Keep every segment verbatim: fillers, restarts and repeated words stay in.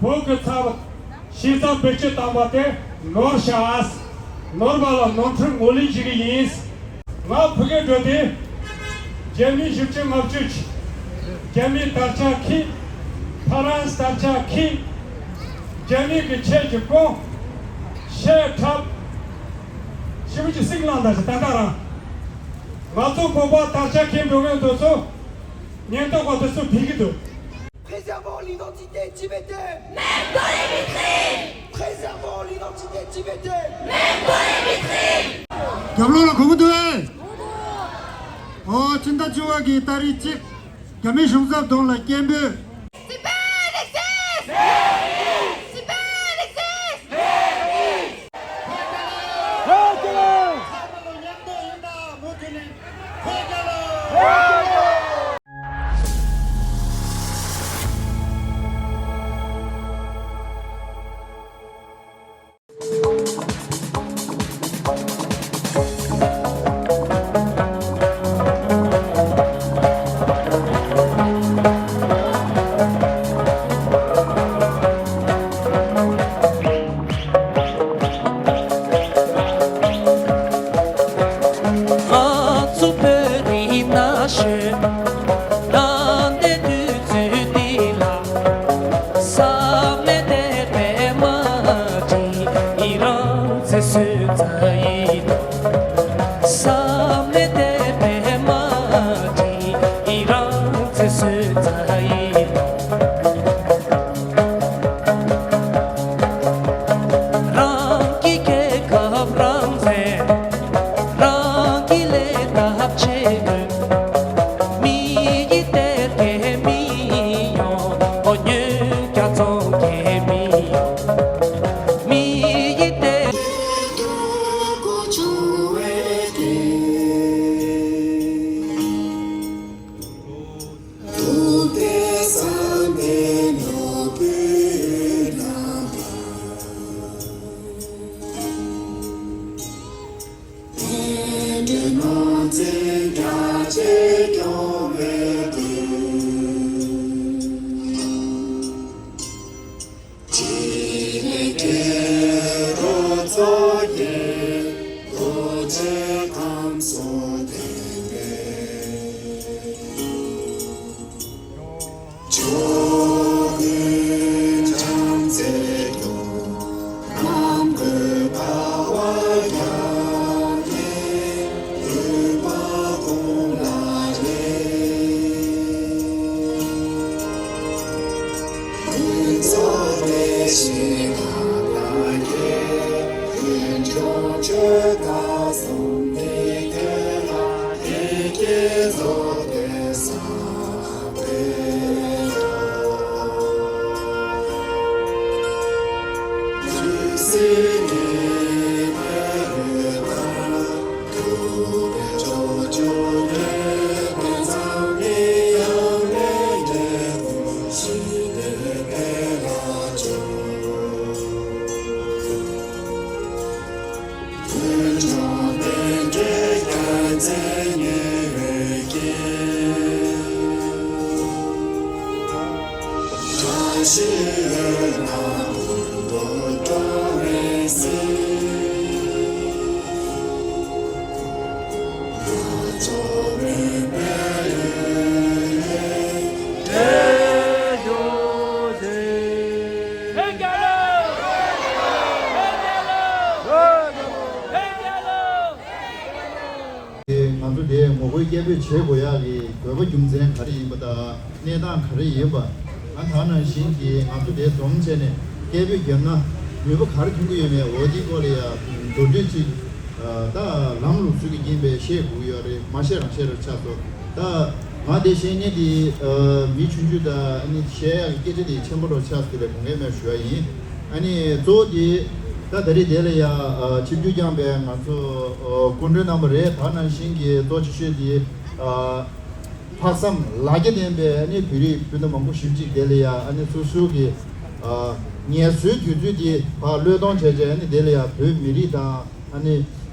བོད་ཀྱི་ཚབ་ཞེ་ས་བེད་སྤྱོད་བཏང་པ་དེ་ནོར་ཤག་ནོར་བ་ལ་ནོར་འཁྲུལ་ངོས་ལེན་བྱེད་ཀྱི་ཡིན། ང་ཕ་གིར་འགྲོ་དུས། རྒྱ་མི་བཞི་བཅུ་ལྔ་བཅུ་ཅིག་རྒྱ་མིའི་དར་ཆ་འཁྱེར། ཧྥ་རན་སི་དར་ཆ་འཁྱེར། རྒྱ་མི་གི་ཆས་ཀྱི་ཀོང་། ཤ་འཁྲབ། ཞེ་པོ་ཅིག་སྲིང་ལངས་ད་ཞིག་ད་ལྟ་རང་། ང་ཚོ་བོད་པ་དར་ཆ་འཁྱེར་འགྲོ་མཁན་དེ་ཚོ་ཉེན་རྟོག་པ་དེ་ཚོ་བྲིས་ཀྱི་འདུག Préservons l'identité tibétaine. Même dans les vitrines. Préservons l'identité tibétaine. Même dans les vitrines. རྒྱབ་ལོགས་ལ་གོ་གི་འདུག་ཨེ། ཨོ། སྤྱི་ཟླ་བཅུ་པ་གི་ཏ་རིག་གཅིག་རྒྱ་མི་གཞུང་ཚབ་གདོང་ལ་སྐད་འབོད། Tibet exists! Tibet exists! ང་ཚོ་བོད་རིགས་ན་གཞོན། ད་ལྟའི་དུས་ཚོད་འདི་ལ། བསམ་ནས་བསྡད་པས་མ་བྲིས། ཡི་རང་ཚེ་སུས་ཚ་ཡིན། བསམ་ནས་བསྡད་པས་མ་བྲིས། ཡི་རང་ཚེ་སུས་ཚ་ཡིན། རང་གི་རྒྱལ་ཁབ་རང་བཙན། རང་གི་ལས་ཐབས་བྱེད་དགོས། མི་ཡི་གཏེར་གྱི་མི་ཡོང་། ཨོ་ཉོན་རྒྱ་མཚོ་གི་མི་ཡོང་། མི་ཡི་གཏེར། ང་ཚོ་དེ་ངོ་རྒོལ་སྐད་འབོད་བྱེད་དགོས་ཡག་གི་དགོས་པ་རྒྱུ་མཚན་ག་རེ་ཡིན་པ་དང་གནས་སྟངས་ག་རེ་ཡིན་པ། ཨ་ད་ནང་བཞིན་གྱི་ང་ཚོ་དེ་འཛོམས་བྱས་ནས་སྐད་འབོད་བརྒྱབ་ན་ནུས་པ་ག་རེ་ཐོན་གྱི་ཡོད་མེད། འོ་དེའི་སྐོར་ལ་ཡང་མདོར་བསྡུས་ཅིག་ད་ལམ་ལུགས་སྲོལ་གྱི་རྐྱེན་པས་བཤད་དགོས་ཀྱི་ཡོད་རེད། མ་བཤད་རང་བཤད་རོགས་ཆགས་སོང་། ད་ང་དེ་བཤད་མཁན་དེ་མི་ཆུང་ཆུང་དང་ཨ་ནི་བཤད་ཡག་གི་སྐད་ཆ་དེ་ཆེན་པོ་རོགས་ཆགས་ཟེར་ལས་དགོངས་འགལ་མེད་ཞུ་བ་ཡིན། ཨ་ནི་གཙོ་བོ་དེ་ད་ད་རེས་དེ་ལ་ཡང་ཆིབས་བསྒྱུར་བསྐྱངས་པའི་ང་ཚོ་སྐུ་མགྲོན་རྣམ་པ་རེད། ད་ནང་བཞིན་གྱི་གཙོ་ཆེ་ཤོས་དེ་ལྷག་བསམ་ལ་རྒྱ་ལྡན་པའི་ཨ་ནི་བོད་རིགས་སྤུན་ཟླ་མང་པོ་ཞིག་ཅིག་དེ་ལ་ཡང་ཨ་ནི་སོ་སོ་གི་ངལ་གསོའི་དུས་ཚོད་དེ་ཕར་བློས་གཏོང་བྱས་བྱས། ཨ་ནི་དེ་ལ་ཡང་བོད་མི་རིགས་དང་ཨ་ནི་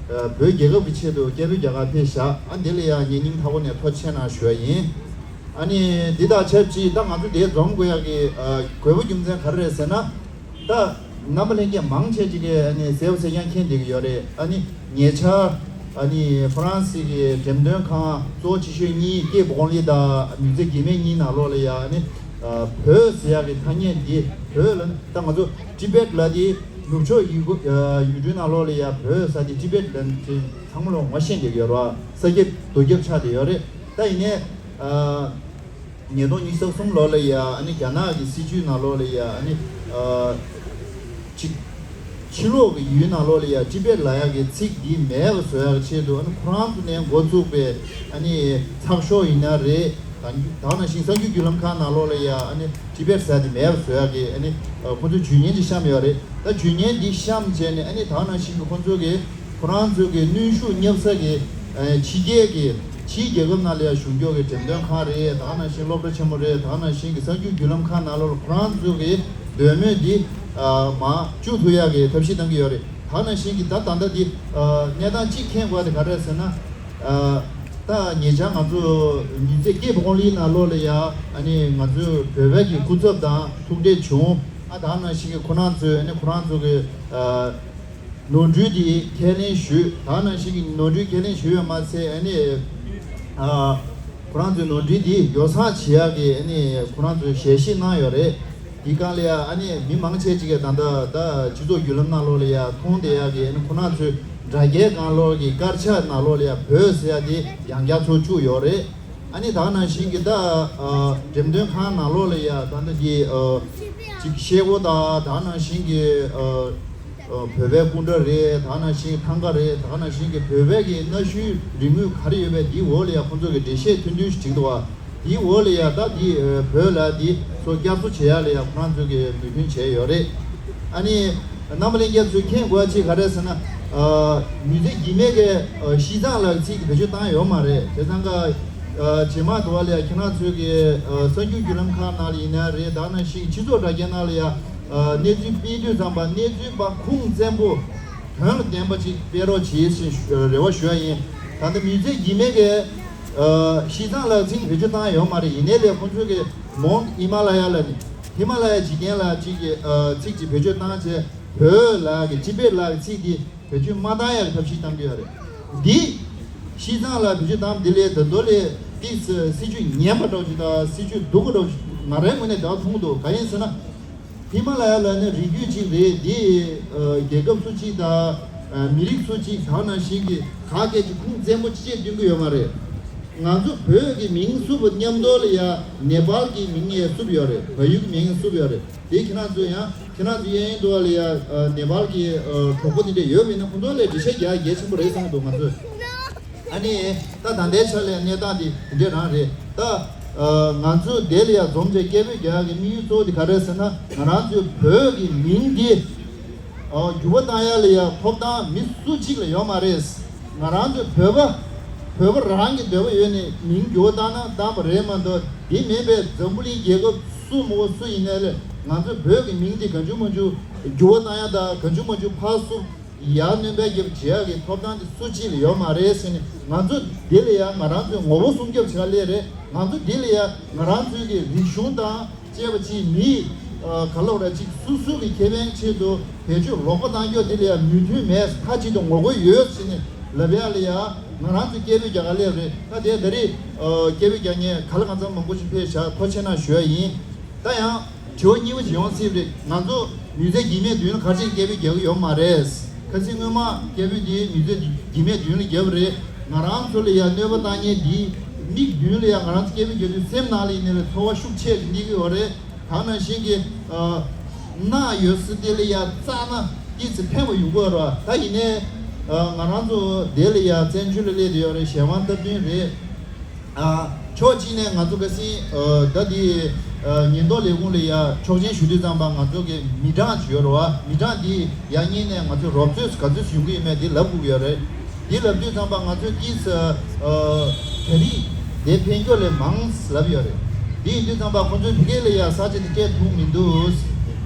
བོད་རྒྱལ་ཁབ་ཀྱི་ཆེད་དུ་སྐད་འབོད་རྒྱག་གར་ཕེབས་བཞག་ཨ་དེ་ལ་ཡང་ངས་སྙིང་ཐག་པ་ནས་ཐུགས་རྗེ་ཆེ་གནང་ཞུ་བ་ཡིན། ཨ་ནི་འདི་དང་ཆབས་ཅིག་ད་ང་ཚོ་འདིར་འཛོམས་དགོས་ཡག་གི་ཨ་དགོས་པ་རྒྱུ་མཚན་ག་རེ་རེད་ཟེར་ན། ད་རྣམ་པ་ལྷན་རྒྱས་མང་ཆེ་ཅིག་གིས་ཨ་ནི་གསལ་པོ་གསལ་རྐྱང་མཁྱེན་བསྡད་ཀྱི་ཡོད་རེད། ཨ་ནི་ཉེ་ཆར་ཨ་ནི་ཧྥ་རན་སི་གི་འགྲེམས་སྟོན་ཁང་གཙོ་བོ་ཆེ་ཤོས་གཉིས་ཀེ་བོ་ཀོང་ལི་དང་མིའུ་ཛེ་གི་མེ་གཉིས་ནང་ལོགས་ལ་ཡ་ཨ་ནི་ཨ་བོད་ཟེར་ཡག་གི་ཐ་སྙད་འདི་བོད་ལ་ད་ང་ཚོ་ཊི་བེཊ་ལབ་དེ་ནུབ་ཕྱོགས་ཡུལ་གྲུ་ཡུལ་གྲུའི་ནང་ལོགས་ལ་ཡ་བོད་ཟེར་དེ་ཊི་བེཊ་ལབ་དེ་ཚང་མ་ལ་ངོ་ཤེས་བསྡད་ཀྱི་ཡོད་རེད་བ། ས་ཁྱབ་རྡོ་ཁྱབ་ཆགས་བསྡད་ཡོད་རེད། ད་ཡིན་ནའི་ཨ་ཉིས་སྟོང་ཉི་ཤུ་རྩ་གསུམ་ལོ་ལ་ཡ་ཨ་ནི་རྒྱ་ནག་གི་སྲིད་བྱུས་ནང་ལོགས་ལ་ཡ་ཨ་ནི་ཨ་ཅིག་ཕྱི་ལོགས་ཀྱི་ཡུལ་ནང་ལོགས་ལ་ཡ་ཊི་བེཊ་ལབ་ཡག་གི་ཚིག་འདི་མེད་པ་བཟོ་ཡག་གི་ཆེད་དུ། ཨ་ནི་ཁོ་རང་ཚོ་ནས་འགོ་བཙུགས་པའི་ཨ་ནི་ཚགས་ཤོག་ཡིན་ན་རེད། ད་ད་ནང་བཞིན་གསར་འགྱུར་བརྒྱུད་ལམ་ཁག་ནང་ལོགས་ལ་ཡ་ཨ་ནི་ཊི་བེཊ་ཟེར་དེ་མེད་པ་བཟོ་ཡག་གི་ཨ་ནི་ཨ་ཁོ་ཚོས་ཇུས་ངན་ཅིག་བཤམས་ཡོད་རེད། ད་ཇུས་ངན་འདི་བཤམས་བྱས་ནས་ཨ་ནི་ད་ནང་བཞིན་གྱི་ཁོ་ཚོ་གི་ཁོ་རང་ཚོ་གི་གནོན་ཤུགས་བརྙབ་ས་གི་ཨ་ཕྱི་རྒྱལ་གྱི་ཕྱིའི་རྒྱལ་ཁབ་ནང་ལ་ཡ་གཞུང་ཕྱོགས་ཀྱི་འགྲེམས་སྟོན་ཁང་རེད། ད་ནང་བཞིན་སློབ་གྲྭ་ཆེན་མོ་རེད། ད་ནང་བཞིན་གྱི་གསར་འགྱུར་བརྒྱུད་ལམ་ཁག་ནང་ལོགས་ལ་ཁོ་རང་ཚོ་གི་འདོད་མོས་འདི་ཨ་མར་བཅུག་ཐུབ་ཡག་གི་ཐབས་ཤེས་གཏང་གི་ཡོད་རེད། ད་ནང་བཞིན་གྱི་ད་ད་ལྟ་འདི་ཨ་གནས་སྟངས་གཅིག་མཁྱེན་དགོས་པ་དེ་ག་རེ་རེད་ཟེར་ན། ཨ་ད་ཉེ་ཆར་ང་ཚོ་མིའུ་ཛེ་ཀེ་བོ་ཀོང་ལི་ནང་ལོགས་ལ་ཡ་ཨ་ནི་ང་ཚོའི་བོད་པའི་གི་སྐུ་ཚབ་དང་ཐུག་འཕྲད་བྱུང་། ཨ་ད་ནང་བཞིན་གྱི་ཁོ་རང་ཚོས་ཨ་ནི་ཁོ་རང་ཚོ་གི་ཨ་ནོར་འཁྲུལ་དེ་ཁས་ལེན་ཞུས། ད་ནང་བཞིན་གྱི་ནོར་འཁྲུལ་ཁས་ལེན་ཞུས་ཡོད་མ་ཚད་ཨ་ནི་ཨ་ཁོ་རང་ཚོའི་ནོར་འཁྲུལ་དེ་ཡོ་བསྲང་བྱེད་ཡག་གི་ཨ་ནི་ཁོ་རང་ཚོས་ཞལ་བཞེས་གནང་ཡོད་རེད། དེའི་སྒང་ལ་ཡ་ཨ་ནི་མི་མང་ཆེ་ཅིག་གིས་ད་ལྟ་ད་སྤྱི་ཚོགས་བརྒྱུད་ལམ་ནང་ལོགས་ལ་ཡ་མཐོང་བསྡད་ཡག་གི་ཨ་ནི་ཁོ་རང་ཚོའི་དྲ་རྒྱའི་སྒང་ལོགས་ཀྱི་དཀར་ཆག་ནང་ལོགས་ལ་ཡ་བོད་ཟེར་ཡ་དེ་ཡང་བསྐྱར་ཚུར་བཅུག་ཡོད་རེད། ཨ་ནི་ད་ནང་བཞིན་གྱི་ད་ཨ་འགྲེམས་སྟོན་ཁང་ནང་ལོགས་ལ་ཡ་ད་ལྟ་དེ་ཨ་ཅིག་ཤེལ་སྒོ་དང་ད་ནང་བཞིན་གྱི་ཨ་ཨ་བོད་པའི་སྐུ་འདྲ་རེད། ད་ནང་བཞིན་ཐང་ག་རེད། ད་ནང་བཞིན་གྱི་བོད་པའི་གི་གནའ་ཤུལ་རིག་དངོས་ག་རེ་ཡོད་པའི་དེའི་འོག་ལ་ཡ་ཁོང་ཚོ་གི་འགྲེལ་བཤད་ཐུང་ཐུང་ཞིག་བྲིས་འདུག་བ། དེའི་འོག་ལ་ཡ་ད་དེ་བོད་ལ་དེ་ཚོ་བསྐྱར་གསོ་བྱེད་ཡ་ལ་ཡ་ཁོ་རང་ཚོ་གི་མོས་མཐུན་བྱས་ཡོད་རེད། ཨ་ནི་རྣམ་པ་ལྷན་རྒྱས་ཚོས་མཁྱེན་དགོས་པ་ཅིག་ག་རེ་ཟེར་ན། ཨ་མིའུ་ཛེ་གི་མེ་གིས་ཨ་ཤིས་ཙང་ལ་ཚིག་གི་བེད་སྤྱོད་བཏང་ཡོད་མ་རེད། བྱས་ཙང་ཀ་ཨ་རྗེས་མ་དུ་བ་ལ་ཡ་ཁྱེད་རང་ཚོའི་གི་ཨ་གསར་འགྱུར་བརྒྱུད་ལམ་ཁག་ནང་ལ་ཡིན་ན་རེད། ད་ནང་བཞིན་སྤྱི་ཚོགས་དྲ་རྒྱའི་ནང་ལ་ཡ་ཨ་གནས་ཚུལ་སྤེལ་དུས་ཙམ་པ་གནས་ཚུལ་པ་ཁུངས་བཙན་པོ་དོན་ལ་ལྡན་པ་ཅིག་སྤེལ་རོགས་བྱེད་ཞེས་ཞུ་རེ་བ་ཞུ་ཡ་ཡིན། ད་ལྟ་མིའུ་ཛེ་གི་མེ་གིས་ཨ་ཤིས་ཙང་ལ་ཚིག་བེད་སྤྱོད་བཏང་ཡོད་མ་རེད། ཡིན་ནའི་ལས་ཁོང་ཚོས་གི་མོན་ཧི་མ་ལ་ཡ་ལ་ནི་ཧི་མ་ལ་ཡ་འཇིག་རྟེན་ལ་ཅིག་གི་ཨ་ཚིག་ཅིག་བེད་སྤྱོད་བཏང་བྱས་བོད་ལ་གི་ཊི་བེཊ་ལ་གི་ཚིག་འདི་བེད་སྤྱོད་མ་བཏང་ཡ་གི་ཐབས་ཤེས་བཏང་གི་ཡོད་རེད། འདི་ཤིས་ཙང་ལ་བེད་སྤྱོད་བཏང་འདི་ལས་ད་དོ་ལས་ཏིས་སྲིད་ཇུས་ངན་པ་འདྲ་བོ་ཅིག་དང་སྲིད་ཇུས་སྡུག་པ་འདྲ་བོ་ཅིག་ང་རའི་ངོས་ནས་དེ་བ་མཐོང་གི་འདུག་ག་ཡིན་ཟེར་ན། ཧི་མ་ལ་ཡ་ལ་ནི་རིགས་རྒྱུད་ཅིག་རེད། འདི་ཨ་རྒྱལ་ཁབ་སུ་གཅིག་དང་ཨ་མི་རིགས་སུ་གཅིག་ད་ནང་བཞིན་གྱི་ག་གེ་ཅིག་ཁུངས་བཙན་པོ་ཅིག་བཅས་སྟོན་གྱི་ཡོད་མ་རེད། ང་ཚོ་བོད་ཀྱི་མིང་བསུབ་པ་མཉམ་དུ་ལ་ཡ་ནེ་པཱལ་གྱི་མིང་ཡང་བསུབ་ཡོད་རེད། བལ་ཡུལ་གྱི་མིང་ཡང་བསུབ་ཡོད་རེད། དེ་ཁྱེད་རང་ཚོ་ཡང་ཁྱེད་རང་ཚོ་གཡས་གཡོན་དུ་བ་ལ་ཡ་ཨ་ནེ་པཱལ་གྱི་ཨ་གྲོགས་པོ་དེ་འདྲ་ཡོད་པ་ཡིན་ན་ཁོང་ཚོ་ལ་འགྲེལ་བཤད་རྒྱག་གལ་ཆེན་པོ་རེད་བསམ་གྱི་འདུག་ང་ཚོས། ཨ་ནི་ད་ད་ལྟའི་ཆ་ལ་གནས་སྟངས་དེ་དེ་འདྲ་རང་རེད། ད་ཨ་ང་ཚོ་དེ་ལ་ཡ་འཛོམས་བྱས་སྐད་འབོད་རྒྱག་ཡག་གི་དམིགས་ཡུལ་གཙོ་བོ་དེ་ག་རེ་ཟེར་ན། ང་རང་ཚོའི་བོད་ཀྱི་མིང་འདི་ཨ་འགྱུར་བ་བཏང་ཡ་ལ་ཡ་ཐོབ་ཐང་མི་སུ་གཅིག་ལ་ཡོད་མ་རེད། ང་རང་ཚོའི་བོད་པ་བོད་པ་རང་གི་འདོད་པ་ཡོད་ནས་མིང་འགྱུར་བ་བཏང་ན་བཏང་པ་རེད་མ་གཏོགས། དེ་མིན་པའི་འཛམ་བུ་གླིང་རྒྱལ་ཁབ་སུ་མོ་སུ་ཡིན་ནའི་ལས་ང་ཚོའི་བོད་ཀྱི་མིང་འདི་གང་བྱུང་མང་བྱུང་འགྱུར་བ་བཏང་ཡ་དང་གང་བྱུང་མང་བྱུང་ཕར་ཚུར་ཡར་སྣོན་པ་རྒྱབ་བྱེད་ཡག་གི་ཐོབ་ཐང་དེ་སུ་གཅིག་ལ་ཡོད་མ་རེད་ཟེར་ནས། ང་ཚོ་འདི་ལ་ཡ་ང་རང་ཚོའི་ངོ་བོ་སྲུང་སྐྱོབ་བྱེད་ག་སླེབས་རེད། ང་ཚོ་འདི་ལ་ཡ་ང་རང་ཚོའི་གི་རིག་གཞུང་དང་བཅས་པ་ཅིག་མི་ཨ་ག་ལབ་ར་ཅིག་སོ་སོ་གི་ཁེ་ཕན་ཆེད་དུ་བེད་སྤྱོད་ལོག་པ་བཏང་རྒྱུ་འདི་ལ་ཡ་མོས་མཐུན་མེད། མཐའ་གཅིག་ཏུ་ངོ་རྒོལ་ཡོད་ཟེར་ནས་ལབ་ཡ་ལ་ཡ་ང་རང་ཚོ་སྐད་འབོད་རྒྱག་ག་སླེབས་རེད། ད་དེ་ད་རེས་ཨ་སྐད་འབོད་རྒྱག་མཁན་ག་ལ་གང་འཚམ་མང་པོ་ཞིག་ཕེབས་བཞག་ཐུགས་རྗེ་ཆེ་གནང་ཞུ་ཡ་ཡིན། ད་ཡང་དྲི་བ་གཉིས་པ་ཅིག་ཡོང་སྲིད་པ་རེད། ང་ཚོ་མིའུ་ཛེ་གི་མེ་མདུན་ལ་ག་རེ་བྱས་སྐད་འབོད་རྒྱག་གི་ཡོད་མ་རེད། ཁ་སང་སྔོན་མ་སྐད་འབོད་འདི་མིའུ་ཛེ་གི་མེ་མདུན་ལ་བརྒྱབ་པ་རེད། ང་རང་ཚོ་ལ་ཡ་གནོད་པ་བཏང་མཁན་འདི་མིག་མདུན་ལ་ཡ་ང་རང་ཚོ་སྐད་འབོད་རྒྱག་དུས་སེམས་ནང་ལ་ཡིན་ནའི་ལས་ཚོར་བ་ཤུགས་ཆེ་ཞིག་སླེབས་ཀྱི་ཡོད་རེད། ད་ནང་བཞིན་གྱི་ཨ་མནའ་ཡོད་ས་དེ་ལ་ཡ་བཙགས་ན་ཏིས་ཕན་པ་ཡོང་གི་ཡོད་རེད་བ། ད་ཡིན་ནའི་ཨ་ང་རང་ཚོ་དེ་ལ་ཡ་བཙན་བྱོལ་ལ་སླེབས་བསྡད་ཡོད་རེད། གཞན་དབང་སྟབས་བསྟུན་རེད། ཨ་ཕྱོགས་གཅིག་ནས་ང་ཚོ་ཁ་སང་ཨ་ད་འདི་ཨ་ཉེན་རྟོག་ལས་ཁུངས་ལ་ཡ་ཆོག་མཆན་ཞུ་དུས་ཙམ་པ་ང་ཚོ་གི་མི་གྲངས་ཅིག་ཡོད་རེད་བ། མི་གྲངས་འདི་ཡ་གཉིས་ནས་ང་ཚོ་རོབ་ཚོད་ག་ཚོད་ཡོང་གི་ཡོད་མེད་འདི་ལབ་དགོས་ཀྱི་ཡོད་རེད། འདི་ལབ་དུས་ཙམ་པ་ང་ཚོས་ཏིས་ཨ་ད་རེས་དེ་ཕན་ཁྱོ་ལས་མང་ལབ་ཡོད་རེད། འདི་ཡིན་དུས་ཙམ་པ་ཁོང་ཚོའི་ཕ་གི་ལ་ཡ་ས་ཆ་དེ་སྤྲད་ཐུབ་མི་འདུག་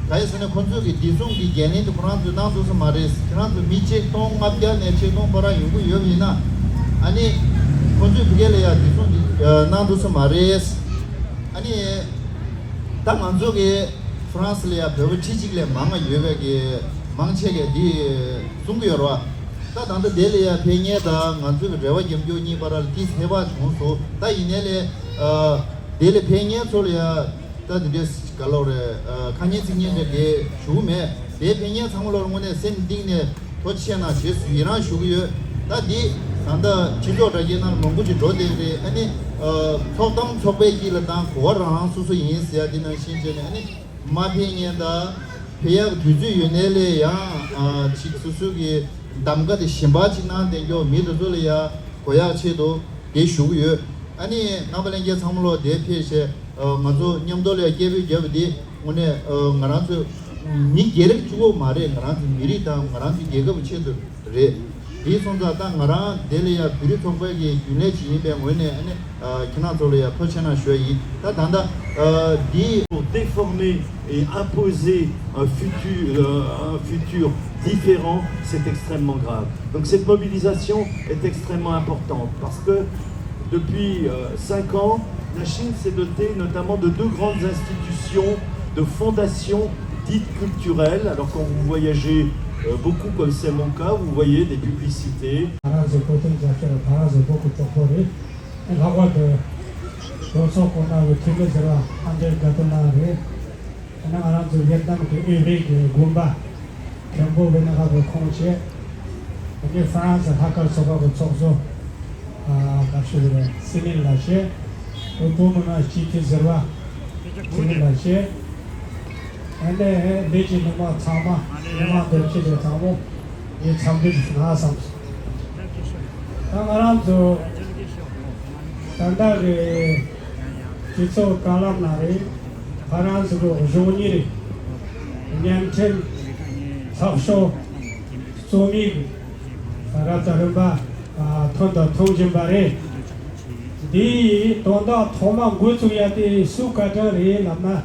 ག་ཡིན་ཟེར་ན་ཁོང་ཚོས་ཀྱི་བདེ་སྲུང་གི་འགན་ལེན་དེ་ཁོ་རང་ཚོས་གནང་ཐུབ་ས་མ་རེད། ཁྱེད་རང་ཚོ་མི་ཆིག་སྟོང་ལྔ་བརྒྱ་ནས་ཆིག་སྟོང་བར་ཡོང་གི་ཡོད་པ་ཡིན་ན། ཨ་ནི་ཁོང་ཚོས་ཕ་གི་ལ་ཡ་བདེ་སྲུང་དེ་གནང་ཐུབ་ས་མ་རེད། ཨ་ནི། ད་ང་ཚོ་གི་ཧྥ་རན་སི་ལ་ཡ་བོད་པ་ཁྲི་གཅིག་ལས་མང་བ་ཡོད་པའི་གི་མང་ཆེ་གས་འདི་གསུང་གི་ཡོད་རེད་བ། ད་ད་ལྟ་དེ་ལ་ཡ་ཕེབས་མཁན་དང་ང་ཚོའི་གི་རེ་བ་རྒྱབ་སྐྱོར་གཉིས་བར་ལ་ཏིས་ཧེ་བག་བྱུང་སོང་། ད་ཡིན་ནའི་ལས་ཨ། དེ་ལ་ཕེབས་མཁན་ཚོ་ལ་ཡ་ད་དེ་འདྲས་ག་ལོག་རེད། ཨ། ཁ་ཉན་ཚིག་ཉན་འདྲ་གས་ཞུ་གི་མེད། དེ་ཕེབས་མཁན་ཚང་མ་ལོར་དངོས་གནས་སེམས་གཏིང་ནས་ཐུགས་རྗེ་ཆེ་གནང་ཞེས་སུ་ཡི་རང་ཞུ་གི་ཡོད། ད་འདི་ད་ལྟ་སྤྱི་ཚོགས་དྲ་རྒྱའི་ནང་ལ་མང་པོ་ཅིག་འགྲོ་བསྡད་ཀྱི་རེད། ཨ་ནི། ཨ། ཚོགས་གཏམ་ཚོགས་པའི་དཀྱིལ་ལ་དང་གོ་བ་རང་རང་སོ་སོ་ཡིན་ཟེར་ཡ་འདི་ནང་བཞིན་བྱས་ནས། ཨ་ནི། མ་ཕེབས་མཁན་དང་ཕེབས་ཡག་དུས་ཚོད་ཡོད་ནའི་ལས་ཡང་ཨ། ཅིག་སོ་སོ་གི་གདམ་ག་དེ་གཞན་པ་ཅིག་གནང་བསྡད་མཁན་མི་དེ་ཚོ་ལ་ཡ་གོ་ཡག་ཆེད་དུ་དེ་ཞུ་གི་ཡོད། ཨ་ནི་རྣམ་པ་ལྷན་རྒྱས་ཚང་མ་ལོ་དེ་ཕེབས་བྱས། ཨ། ང་ཚོ་མཉམ་དུ་ལ་ཡ་སྐད་འབོད་རྒྱབ་པ་དེ་དངོས་གནས་ཨ། ང་རང་ཚོ་མི་སྒེར་གཅིག་པོ་མ་རེད། ང་རང་ཚོ་མི་རིགས་དང་ང་རང་ཚོ་རྒྱལ་ཁབ་ཆེད་དུ་རེད། དེ་སོང་ཙང་ད་ང་རང་དེ་ལ་ཡ་བོད་རིགས་ཚོགས་པའི་གི་རྒྱུན་ལས་ཅིག་ཡིན་པའི་ངོས་ནས། ཨ་ནི། ཨ། ཁྱེད་རང་ཚོ་ལ་ཡ་ཐུགས་རྗེ་ཆེ་གནང་ཞུ་ཡ་ཡིན། ད་ད་ལྟ་ཨ། འདི། Pour déformer et imposer un futur, euh, un futur différent, c'est extrêmement grave. Donc cette mobilisation est extrêmement importante parce que depuis euh, cinq ans, la Chine s'est dotée notamment de deux grandes institutions, de fondations dites culturelles. Alors quand vous voyagez euh, beaucoup, comme c'est mon cas, vous voyez des publicités. ཕ་རན་སི་བོད་དོན་རྒྱབ་སྐྱོར། ཕ་རན་སི་བོད་ཀྱི་གྲོགས་པོ་རེད། ལྷག་པར་དུ་གྲོས་ཚོགས་སྐོར་ནང་གི་འཐུས་མི་ཟུར་པ་ཨན་ཏྲེ་ག་ཏི་ན་རེད། ཡང་ན་ང་རང་ཚོ་ཝེ་ཏི་ནམ་གྱི་ཨེ་ཝེ་གི་དགོན་པ་མཁན་པོ་ཝེ་ན་ཧ་གི་ཁོང་བཅས། ཡང་ན་ཧྥ་རན་སི་ལྷག་དཀར་ཚོགས་པ་གི་ཚོགས་གཙོ་ཨ། བཀའ་ཤོག་རེད། སི་ནིལ་ལགས་བཅས། བོད་མི་མང་སྤྱི་འཐུས་ཟུར་པ་སི་ནིལ་ལགས་བཅས། ཡང་ན་ལས་ཀྱི་མི་མང་ཚང་མ། མི་མང་སྡེ་ཆེ་དེ་ཚང་མ་ངས་འཚམས་འདྲི་ཞུ་ན་བསམ་སོང་། ད་ང་རང་ཚོ་ད་ལྟ་གི་སྤྱི་ཚོགས་དྲ་ལམ་ནང་རེད། ཕ་རན་སི་གི་གཞུང་གཉེར་བརྙན་འཕྲིན་ཚགས་ཤོག་རྩོམ་ཡིག་རབ་དང་རིམ་པ་ཐོན་དང་ཐོན་བཞིན་པ་རེད། འདིའི་དོན་དག་ཐོག་མ་འགོ་བཙུགས་ཡ་དེ་སུ་བཀའ་དྲིན་རེད་ལབ་ན།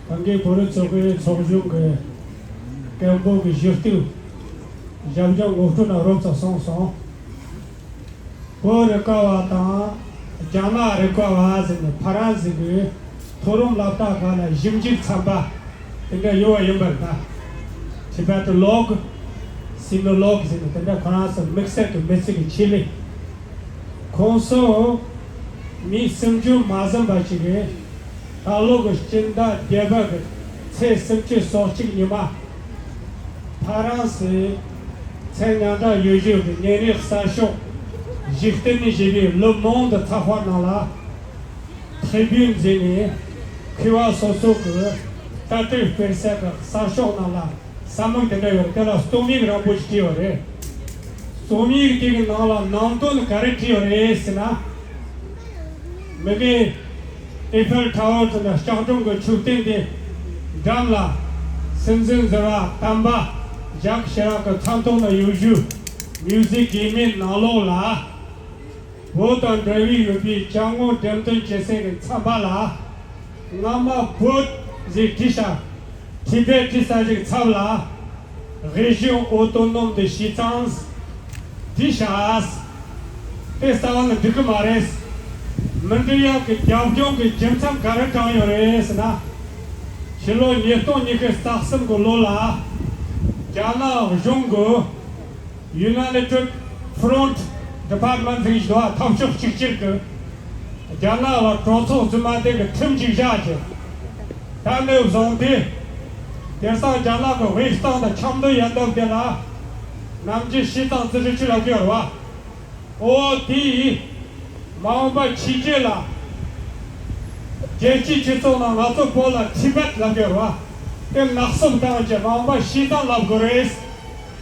ད་གིན་བོད་རིགས་ཚོགས་པའི་ཚོགས་གཞོན་གྱི་སྐད་འབོད་ཀྱི་གཞི་རྟེན་ཞབས་ཞུ་ངོ་སྤྲོད་ནང་རོབ་ཙམ་གསུངས་སོང་། བོད་རིག་པ་བ་དང་རྒྱ་ནག་རིག་པ་བ་ཟེར་ནས་ཕ་རན་སི་གི་མཐོ་རིམ་སློབ་གྲྭ་ཁག་ལ་ཞིབ་འཇུག་ཚན་པ་དེ་འདྲ་ཡོད་པ་ཡིན་པར་ད། Tibetologue, Sinologue ཟེར་ནས་དེ་འདྲ་ཁོ་རང་ཚོ་དམིགས་བསལ་གྱི་མི་ཚེ་གི་ཆེད་ལས། ཁོང་ཚོ་མི་སུམ་ཅུ་མ་ཟིན་པ་ཞིག་གིས་ད་ལོ་གི་སྤྱི་ཟླ་བརྒྱད་པ་གི་ཚེས་སུམ་ཅུ་སོ་གཅིག་ཉི་མ། ཕ་རན་སི་མཚན་སྙན་གྲགས་ཡོད་རྒྱུ་གི་བརྙན་རིས་གསར་ཤོག་གཞི་རྟེན་ནས་བྱས་པའི་Le Monde ཚགས་པར་ནང་ལ། Tribune ཟེར་ནས་མཁས་པ་སོ་སོ་གི་ལྟ་གྲུབ་སྤེལ་ས་གི་གསར་ཤོག་ནང་ལ་གསར་དམིགས་དེ་འདྲ་ཡོད་རེད། དེ་ལ་རྩོམ་ཡིག་རིང་པོ་ཞིག་བྲིས་ཡོད་རེད། རྩོམ་ཡིག་དེ་གི་ནང་ལ་ནང་དོན་ག་རེ་བྲིས་ཡོད་རེད་ཟེར་ན། མི་གི་ཨེ་ཕེལ་ཊ་ཝར་དེ་འདྲ་ལྕགས་སྒྲོམ་གི་མཆོད་རྟེན་དེ་འགྲམ་ལ་སྲིད་འཛིན་ཟུར་པ་དམ་པ་ཇག་ཤི་རག་གི་མཚན་ཐོག་ན་ཡོད་རྒྱུ་Musée Guimet ནང་ལོགས་ལ། བོད་དང་འབྲེལ་བའི་ཡོད་པའི་ཅ་དངོས་འགྲེམས་སྟོན་བྱེད་སའི་ཚན་པ་ལ། སྔ་མ་བོད་ཟེར་བྲིས་ཤག Tibet བྲིས་ས་ཞིག་ཚབ་ལ། Région autonome de Xizang བྲིས་ཤག་དེ་རྩ་བ་ནས་འགྲིག་གི་མ་རེད། མི་འགྲིག་ཡག་གི་རྒྱབ་ལྗོངས་ཀྱི་རྒྱུ་མཚན་ག་རེ་དྲངས་ཡོད་རེད་ཟེར་ན། ཕྱི་ལོ་ཉིས་སྟོང་ཉི་ཤུ་རྩ་གསུམ་གི་ལོ་ལ། རྒྱ་ནག་གཞུང་གི་United Front Department ཟེར་གྱི་འདུག་པ། འཐབ་ཕྱོགས་གཅིག་གྱུར་གྱི་རྒྱ་ནག་ལ་གྲོས་ཚོགས་རྫུན་མ་དེ་གི་ཁྲིམས་གཅིག་བཞག་གི། ད་ནས་བཟུང་སྟེ། དེང་སང་རྒྱ་ནག་གི་དབུས་གཙང་དང་ཆབ་མདོ་ཡན་འདབས་དེ་ལ་ནམ་རྒྱུན་西藏自治区ལབ་ཀྱི་ཡོད་རེད་པ། འོ་དེ་ཡིས། མ་འོངས་པ་ཕྱི་རྒྱལ་ལ། རྒྱལ་སྤྱིའི་སྤྱི་ཚོགས་ནང་ང་ཚོ་བོད་ལ་ཐི་བེད་ལབ་ཀྱི་ཡོད་རེད་པ། དེ་ནག་བསུབ་བཏང་བྱས་མ་འོངས་པ་西藏ལབ་དགོས་རེད།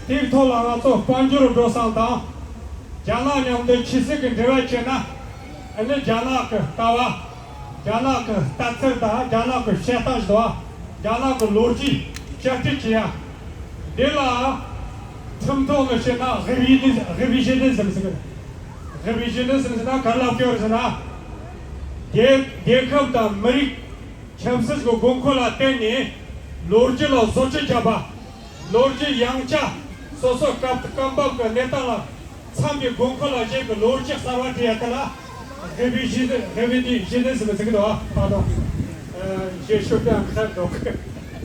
དེའི་ཐོག་ལ་ང་ཚོ་དཔལ་འབྱོར་འགྲོ་སྟངས་དང་། རྒྱ་ནག་མཉམ་དུ་ཕྱི་སྲིད་ཀྱི་འབྲེལ་བ་བྱས་ན། ཨ་ནི་རྒྱ་ནག་གི་ལྟ་བ། རྒྱ་ནག་གི་ལྟ་ཚུལ་དང་རྒྱ་ནག་གི་བཤད་སྟངས་ཞིག་འདུག་པ། རྒྱ་ནག་གི་ལོ་རྒྱུས་བསྐྱར་བཅོས་བྱེད་ཡ། འདི་ལ་ཁྲིམས་ཐོག་ནས་བཤད་ན་རི་བི་ནི་རི་བི་ཞི་ནི་ཟིམ་ཟེར་གི་རེད། རི་བི་ཞི་ནི་ཟིམ་ཟེར་ན་ག་རེ་ལབ་ཀྱི་ཡོད་རེད་ཟེར་ན། རྒྱལ་རྒྱལ་ཁབ་དང་མི་རིགས་ཆབ་སྲིད་ཀྱི་དགོས་མཁོ་ལ་བརྟེན་ནས་ལོ་རྒྱུས་ལ་བཟོ་བཅོས་བརྒྱབ་པ། ལོ་རྒྱུས་ཡང་བསྐྱར་སོ་སོ་སྐབས་སྐབས་བབ་ཀྱི་གནས་སྟངས་ལ་འཚམ་པའི་དགོས་མཁོ་ལ་གཞིགས་ཀྱི་ལོ་རྒྱུས་གསར་བ་བྲིས་ཡ་དེ་ལ་ Répétition, répétition ཟེར་བ་ཟེར་གི་འདུག་ཨ། Pardon. Euh, je suis un très donc.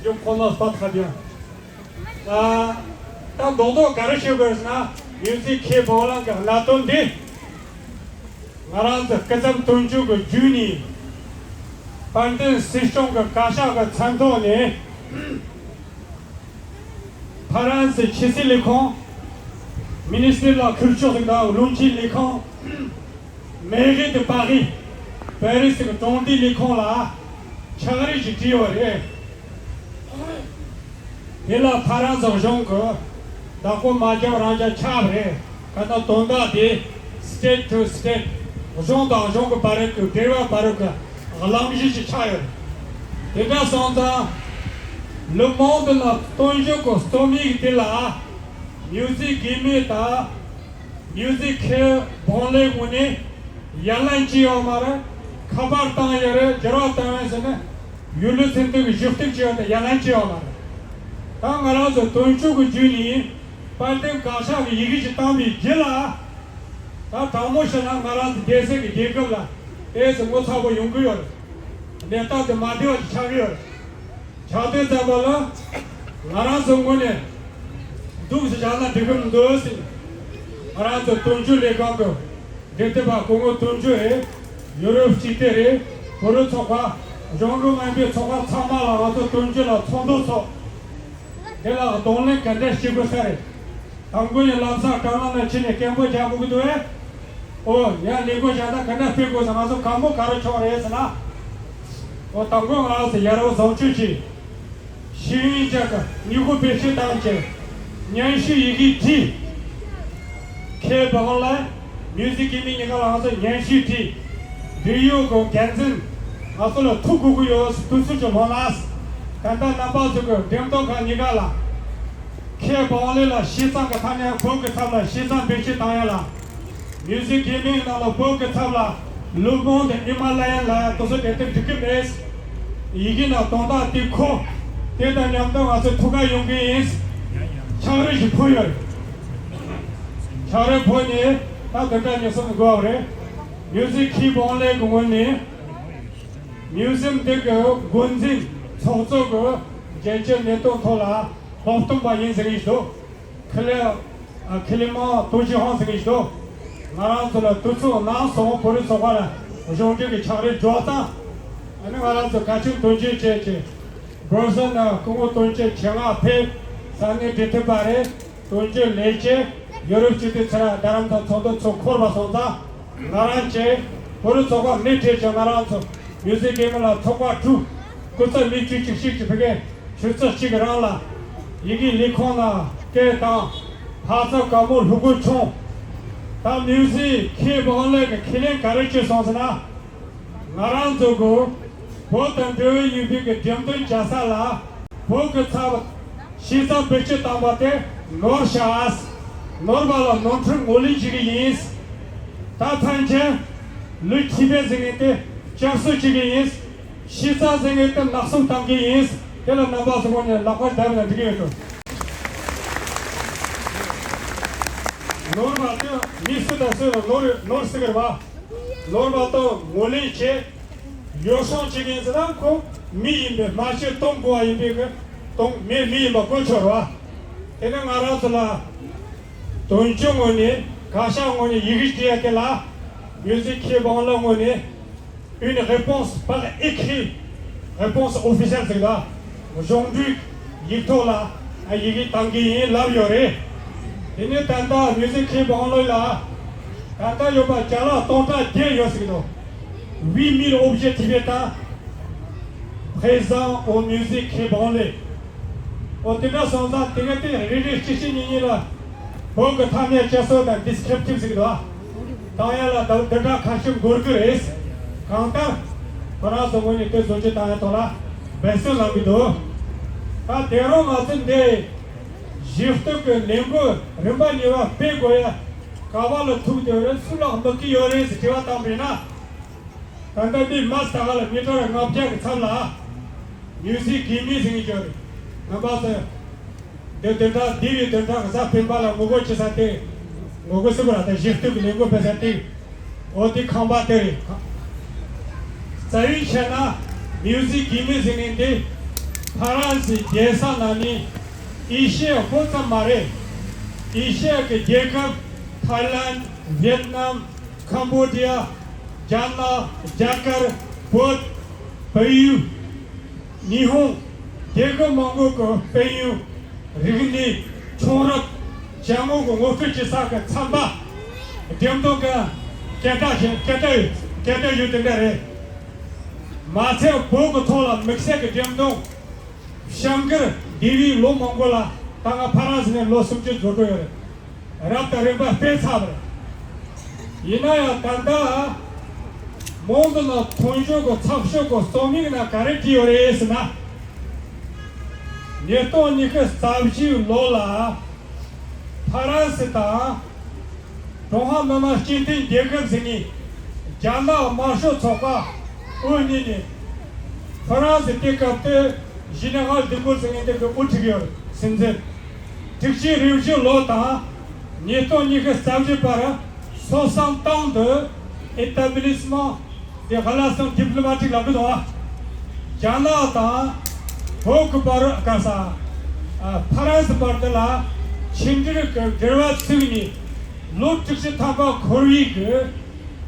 Je prononce pas très bien. ཨ། ད་རྡོག་རྡོག་ག་རེ་ཞུ་དགོས་ཟེར་ན། མིའུ་ཟིག་མཁས་པའི་ལམ་གྱི་གནད་དོན་འདི། ང་རང་ཚོ་སྐུ་མཚམས་སྟོན་མཇུག་གི་མཇུག་ནས། དཔལ་ལྡན་སྲིད་སྐྱོང་གི་བཀའ་ཤག་གི་མཚན་ཐོག་ནས། ཕ་རན་སི་ཕྱི་སྲིད་ལས་ཁུངས། Ministère de la Culture དང་རླུང་འཕྲིན་ལས་ཁུངས། Mairie de Paris། པེ་རི་སི་གི་གྲོང་སྡེའི་ལས་ཁུངས་ལ་ཕྱག་བྲིས་ཤིག་བྲིས་ཡོད་རེད། དེ་ལ་ཕ་རན་སི་གཞུང་གི་བདག་པོ་མ་བརྒྱབ་རང་ཅག་ཆགས་པ་རེད། ག་ད་དོན་དག་དེ་state to state གཞུང་དང་གཞུང་གི་བར་གྱི་འབྲེལ་བ་བར་གྱི་གླེང་གཞི་ཞིག་ཆགས་ཡོད་རེད། དེ་འདྲ་སོང་ཙང་Le Monde ལ་སྟོན་མཇུག་གི་རྩོམ་ཡིག་དེ་ལ་མིའུ་ཟིག་དགེ་མི་དང་། མིའུ་ཟིག་མཁས་པའི་ལམ་ངོས་ནས་ཡ་ལན་ཅི་ཡོད་མ་རེད། ཁ་པར་བཏང་ཡོད་རེད། འགྱུར་བ་བཏང་ཡོད་ཟེར་ནས་ཡུལ་ལུགས་ཚན་ཐིག་གི་ཞུ་གཏུག་ཅི་ཡོད་དེ་ཡ་ལན་ཅི་ཡོད་མ་རེད། ད་ང་རང་ཚོ་དོན་གཅོད་ཀྱི་བརྒྱུད་ནས་དཔལ་ལྡན་བཀའ་ཤག་གི་ཡི་གེ་ཞིག་བཏང་བའི་རྗེས་ལ། ད་དྲང་མོ་བཤད་ན་ང་རང་ཚོ་སྡེ་སྲིད་ཀྱི་རྒྱལ་ཁབ་ལ་ཏོག་ཙམ་ངོ་ཚ་པོ་ཡོང་གི་ཡོད་རེད། གནས་སྟངས་དེ་མ་བདེ་བ་ཞིག་ཆགས་ཀྱི་ཡོད་རེད། ཆགས་དུས་ཙམ་པ་ལ་ང་རང་ཚོ་ངོས་ནས་འདུག་སེ་བཞག་ན་འགྲིག་གི་མི་འདུག་ཟེར། ང་རང་ཚོ་དོན་གཅོད་ལས་ཁང་གི་འབྲེལ་མཐུད་པ་སྐུ་ངོ་དོན་གཅོད་རེད། ཡུ་རོབ་སྤྱི་མཐུན་རེད། བོད་རིགས་ཚོགས་པ། གཞུང་འབྲེལ་མིན་པའི་ཚོགས་པ་ཚང་མ་ལ་ང་ཚོ་དོན་གཅོད་ལ་ཚོགས་འདུ་ཚོགས། དེ་ལ་གདོང་ལེན་ག་འདྲ་བྱེད་དགོས་ས་རེད། དང་པོ་ནས་ལམ་སང་དྲ་ལམ་ལ་ཕྱིན་ནས་སྐད་འབོད་རྒྱག་དགོས་ཀྱི་འདུག་ཨེ། ཨོ་ཡ། ལས་འགུལ་བྱ་ད་ག་འདྲ་སྤེལ་དགོས་ཟེར། ང་ཚོ་གང་པོ་ག་རེ་བྱུང་རེད་ཟེར་ན། ཨོ་དང་པོ་ང་རང་ཚོ་ཡ་རབས་བཟང་སྤྱོད་ཀྱི་ཤེས་ཡོན་ཅན་གྱི་ནུས་པ་བེད་སྤྱོད་བཏང་བྱས་སྙན་ཞུ་ཡི་གེ་བྲིས། མཁས་པའི་ལམ་ལ་མིའུ་ཟིག་དགེ་མི་གཉིས་ཀ་ལ་ང་ཚོ་སྙན་ཞུ་བྲིས། འབྲེལ་ཡོད་ཀྱི་འགན་འཛིན་ང་ཚོ་ལ་ཐུག་དགོས་ཀྱི་ཡོད་ཟེར་དུས་ཚོད་ཅིག་ལོན་ལ། ད་ལྟ་རྣམ་པ་ཚོ་གི་འགྲེམས་སྟོན་ཁང་གཉིས་ཀ་ལ་མཁས་པའི་ལམ་ལ་ཤེས་ཚད་ཀྱི་ཐ་སྙད་བོད་ཀྱི་ཚབ་ལ་ཤེས་ཚད་བེད་སྤྱོད་བཏང་ཡ་ལ། མིའུ་ཟིག་དགེ་མིའི་ནང་ལ་བོད་ཀྱི་ཚབ་ལ་Le Monde Himalayan ལ་དེ་ཚོ་དེ་ལྟར་འགྲིག་གི་མེད། ཡི་གེ་ནང་དོན་དག་དེ་གོ། དེ་དང་མཉམ་དུ་ང་ཚོ་ཐུག་ག་ཡོང་གི་ཡིན། ཕྱག་བྲིས་ཤིག་ཕུལ་ཡོད། ཕྱག་བྲིས་ཕུལ་ནས་ད་དེ་འདྲ་ཉེས་སོང་དགོས་པ་རེད། མིའུ་ཟིག་མཁས་པའི་ལམ་གྱི་ངོས་ནས་མིའུ་ཟིམ་འདི་གི་འགོ་འཛིན་ཚོགས་གཙོ་གི་རྒྱལ་སྤྱིའི་གནད་དོན་ཐོག་ལ་སློབ་སྟོན་པ་ཡིན་ཟེར་གྱི་འདུག་ཁི་ལེ། ཨ། ཁི་ལི་མང་ཏུའུ་ཅི་ཧོང་ཟེར་གྱི་འདུག་ང་རང་ཚོ་ལ་དུས་ཚོད་གནང་སོང་། བོད་རིགས་ཚོགས་པ་ལ་གཞུང་འབྲེལ་གྱི་ཕྱག་བྲིས་འབྱོར་ཙང་། ཨ་ནི་ང་རང་ཚོ་གལ་ཆེན་དོན་གཅོད་བཅས་ཀྱི་བོད་ཟོན་ནང་སྐུ་ངོ་དོན་གཅོད་ཆེད་མངགས་ཕེབས། ས་གནས་འབྲེལ་མཐུད་པ་རེད། དོན་གཅོད་ལས་བྱེད། ཡུ་རོབ་སྤྱི་མཐུན་ཚོགས་ར་རྡ་རམ་ས་ཚོགས་འདུ་ཚོགས་འཁོར་བ་སོང་ཙང་། ང་རང་བཅས་བོད་རིགས་ཚོགས་པ་མི་སྒེར་གྱི་ང་རང་ཚོ་མིའུ་ཟིག་དགེ་མི་ལ་ཚོགས་པ་དྲུག་སྐུ་ཚབ་མི་བཅུ་གཅིག་ཞིག་གིས་ཕ་གིར་ཆུ་ཚོད་གཅིག་གི་རིང་ལ་ཡི་གེ་ལས་ཁུངས་ནང་སྐད་བཏང་། ཧ་ཅང་དགའ་མོ་ལྷུག་པོ་བྱུང་། ད་མིའུ་ཟིག་མཁས་པའི་ལམ་གྱི་ཁས་ལེན་ག་རེ་བྱས་སོང་ཟེར་ན། ང་རང་ཚོ་གིས་བོད་དང་འབྲེལ་བའི་ཡིན་པའི་གི་འགྲེམས་སྟོན་བྱ་ས་ལ་བོད་ཀྱི་ཚབ་ཤེས་ཚད་བེད་སྤྱོད་བཏང་བ་དེ་ནོར་བཞག་ནོར་བ་ལ་ནོར་འཁྲུལ་ངོས་ལེན་བྱེད་ཀྱི་ཡིན། ད་ཕན་ཆད་ལུས་ཐིབས་པའི་ཟེར་མཁན་དེ་བསྐྱར་གསོ་བྱེད་ཀྱི་ཡིན། ཤེས་ཚད་ཟེར་མཁན་དེ་ནག་གསུབ་བཏང་གི་ཡིན། དེ་ལ་རྣམ་པ་ཚོ་ངོས་ནས་ལག་པ་བརྡབས་ན་འགྲིག་གི་ཡོད་དོ། ནོར་བ་དེ་མི་སུ་དང་སུ་ལ་ནོར་ནོར་སྲིད་ཀྱི་རེད་བ། ནོར་བ་དང་ངོས་ལེན་བྱེད། ཡོ་བསྲང་བྱེད་མཁན་ཟེར་ན་ཁོ་མི་ཡིན་པས། སྨྲ་བྱེད་གཏོང་དགོས་པ་ཡིན་པས་གི་གཏོང་མི་མི་ཡིན་པ་དཀོན་མཆོག་རེད་བ། དེ་ནས་ང་རང་ཚོ་ལ་དོན་གཅོད་ངོས་ནས་བཀའ་ཤག་ངོས་ནས་ཡི་གེ་བྲིས་ཡ་དེ་ལ་མིའུ་ཟིག་མཁས་པའི་ལམ་ངོས་ནས་une réponse par écrit, réponse officielle ཟེར་གི་འདུག་གཞུང་འབྲེལ་ཡིག་ཐོག་ལ་ཡི་གེ་བཏང་གི་ཡིན་ལབ་ཡོད་རེད། དེ་ནས་ད་ལྟ་མིའུ་ཟིག་མཁས་པའི་ལམ་ལ་ད་ལྟ་ཡོད་པ་ཅ་ལག་སྟོང་ཕྲག་བརྒྱད་ཡོད་ཟེར་གི་འདུག Huit mille objets tibétains présents au musée Quai Branly. ཨོ་དེ་འདྲ་སོང་ཙང་དེ་ག་དེ་རེ་རེ་གཅིག་གཅིག་གཉིས་གཉིས་ལ་བོད་ཀྱི་ཐ་སྙད་བཅད་སྲོལ་དང་descriptive ཟེར་གི་འདུག་བཏང་ཡ་ལ་ད་འདི་འདྲ་ཁ་ཤས་འགོར་གི་རེད། གང་ལྟར་ཁོ་རང་ཚོ་ངོས་ནས་དེ་བཟོ་བཅོས་བཏང་ཡ་ཐོག་ལ་འབད་བརྩོན་གནང་གི་འདུག་ད་དེ་རིང་ང་ཚོ་འདི་ཞུ་གཏུག་གི་ལས་འགུལ་རིམ་པ་གཉིས་པ་སྤེལ་དགོས་ཡ་ག་བ་ལ་ཐུག་བསྡད་ཡོད་རེད། སུ་ལ་དམིགས་ཀྱི་ཡོད་རེད་ཟེར་དྲི་བ་བཏང་པ་ཡིན་ན། ད་ལྟ་འདི་མ་ས་ད་ག་ལ་མི་ཊར་ལྔ་བརྒྱ་གི་ཚབ་ལ་མིའུ་ཟིག་དགེ་མི་ཟེར་གྱི་ཡོད་རེད། རྣམ་པ་ཚོས་འདི་བདུན་ཕྲག་འདི་བའི་བདུན་ཕྲག་གི་གཟའ་སྤེན་པ་ལ་ངོ་རྒོལ་བྱེད་ས་དེ། ངོ་རྒོལ་ཟེར་དགོས་ར། ད་ཞུ་གཏུག་གི་ལས་འགུལ་སྤེལ་ས་དེ། འོ་དེ་ཁང་པ་དེ་རེད། རྩ་བའི་ཆ་ནས་མིའུ་ཟི་གི་མི་ཟེར་མཁན་དེ་ཕ་རན་སི་རྒྱལ་ས་ན་ནི་ཨེ་ཤི་ཡ་བོད་ཙམ་མ་རེད། ཨེ་ཤི་ཡ་གི་རྒྱལ་ཁབ་ཐའི་ལན། ཝེད་ནམ། ཁམ་བོ་ཌི་ཡ། རྒྱ་ནག་རྒྱ་གར། བོད། བལ་ཡུལ། ཉི་ཧོང་། རྒྱལ་ཁབ་མང་པོ་གི་དཔལ་ཡོན། རིག་གནས། ཆུང་རབས། ཅ་དངོས་ཀྱི་ངོ་སྤྲོད་བྱེད་ས་གི་ཚན་པ། འགྲེམས་སྟོན་གྱི་སྐད་གྲགས་ཤིག་སྐད་གྲགས་ཡོད། སྐད་གྲགས་ཡོད་དེ་འདྲ་རེད། མ་ཚད་བོད་ཀྱི་ཐོག་ལ་དམིགས་བསལ་གྱི་འགྲེམས་སྟོན། བྱ་འགུལ་འདས་པའི་ལོ་མང་པོ་ལ་ད་ང་ཕ་རན་སི་ནས་ལོ་སུམ་ཅུ་འགྲོ་འགྲོ་ཡོད་རེད། རབ་དང་རིམ་པ་སྤེལ་ཚར་བ་རེད། ཡིན་ན་ཡང་ད་ལྟ་མོང་དུ་ན་མཐོང་ཆོས་ཀྱི་ཚགས་ཤོག་གི་རྩོམ་ཡིག་ན་ག་རེ་བྲིས་ཡོད་རེད་ཟེར་ན། ཉིས་སྟོང་ཉི་ཤུ་རྩ་བཞིའི་ལོ་ལ་ཕ་རན་སི་དང་། ཀྲུང་ཧྭ་མི་དམངས་སྤྱི་མཐུན་རྒྱལ་ཁབ་ཟེར་ནས་རྒྱ་ནག་དམར་ཤོག་ཚོགས་པ་དབུ་བརྙེས་ནས། ཧྥ་རན་སི་དེ་སྐབས་དེ་ཇི་ནེ་ཝལ་དི་གོལ་ཟེར་མཁན་དེ་གི་དབུ་ཁྲིད་ཡོད་སྲིད་འཛིན། དྲུག་ཅུ་རེ་བཞི་ལོ་དང་ཉིས་སྟོང་ཉི་ཤུ་རྩ་བཞི་བར་སོ་སང་ཏང་དུ་ཨེ་ཏཱ་བི་ལི་སི་མང་དེ་ཧ་ལ་སང་ཌི་པི་ལོ་མ་ཊིག་ལབ་གི་འདུག་ཨ། རྒྱ་ནག་དང་བོད་ཀྱི་བར་ག་ས་ཨ་ཕ་རན་སི་བར་དུ་ལ་ཕྱི་འབྲེལ་གྱི་འབྲེལ་བ་བཙུགས་ནས་ལོ་དྲུག་ཅུ་ཐམ་པ་འཁོར་བའི་གི་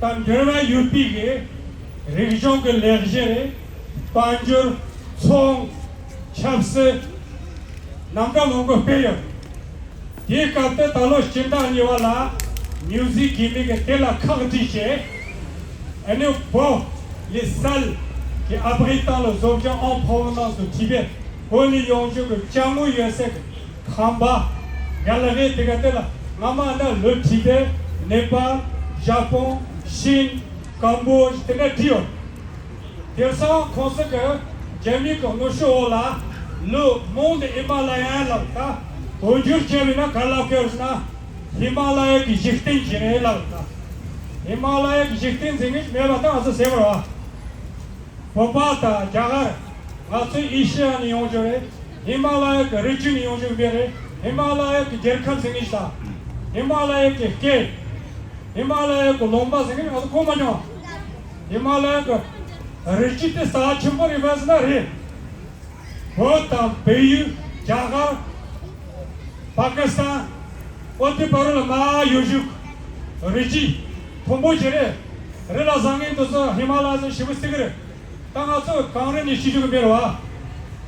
དང་འབྲེལ་བ་ཡོད་པའི་གི་རིག་གཞུང་གི་ལས་གཞི་རེད། དཔལ་འབྱོར། ཚོང་། ཆབ་སྲིད། རྣམ་གྲངས་མང་པོ་སྤེལ་ཡོད། དེའི་སྐབས་དེ་ད་ལོ་སྤྱི་ཟླ་གཉིས་པ་ལ་མིའུ་ཟི་གི་མི་གིས་དེ་ལ་ཁག་དཀྲིས་བྱས། ཨ་ནི་བོད་les salles qui abritent les objets en provenance du Tibet བོད་ནས་ཡོང་རྒྱུ་གི་ཅ་དངོས་ཡོད་སའི་ཁང་པ། ག་ལ་རེད། དེ་ག་དེ་ལ་སྔ་མ་ན་le Tibet, Népal, Japon, Chine, Cambodge དེ་འདྲ་བྲིས་ཡོད། དེང་སང་ཁོང་ཚོ་གི་རྒྱ་མི་གི་ངོ་ཤོག་འོག་ལ་le monde himalayen ལབ། ད་འོས་སྦྱོར་བྱས་པ་ཡིན་ན་ག་ལབ་དགོས་ཟེར་ན། ཧི་མ་ལ་ཡ་གི་འཇིག་རྟེན་ཅིག་རེད་ལབ། ད་ཧི་མ་ལ་ཡ་གི་འཇིག་རྟེན་ཟེར་མཁན་མེད་པ་ད་ང་ཚོ་ཟེར་བ་རེད་བ། བོད་པ་དང་རྒྱ་གར། ང་ཚོ་ཨེ་ཤེ་ཡ་ནས་ཡོང་རྒྱུ་རེད། ཧི་མ་ལ་ཡ་གི་རི་རྒྱུད་ནས་ཡོང་རྒྱུ་མེད་རེད། ཧི་མ་ལ་ཡ་གི་རྒྱལ་ཁབ་ཟེར་མཁན་ཞིག་དང་། ཧི་མ་ལ་ཡ་གི་སྐད། ཧི་མ་ལ་ཡ་གི་ལུང་པ་ཟེར་མཁན་ང་ཚོ་གོ་མ་མྱོང་། ཧི་མ་ལ་ཡ་གི་རི་རྒྱུད་དེ་རྩ་ཆེན་པོ་རེད་པས་ཟེར་ན་རེད། བོད་དང་བལ་ཡུལ། རྒྱ་གར། པ་ཀི་སི་ཐན། ཨོ་དེ་བར་ལ་མ་ཡོད་བཞུགས། རི་རྒྱུད་མཐོན་པོ་ཞིག་རེད། རི་ལ་ཟག་ངན་དེ་ཚོ་ཧི་མ་ལ་ཡ་ཚོ་ཞེ་པོ་བརྩི་གི་རེད། ད་ང་ཚོ་གངས་རི་ནས་ཤི་རྒྱུ་གི་མེད་རེད་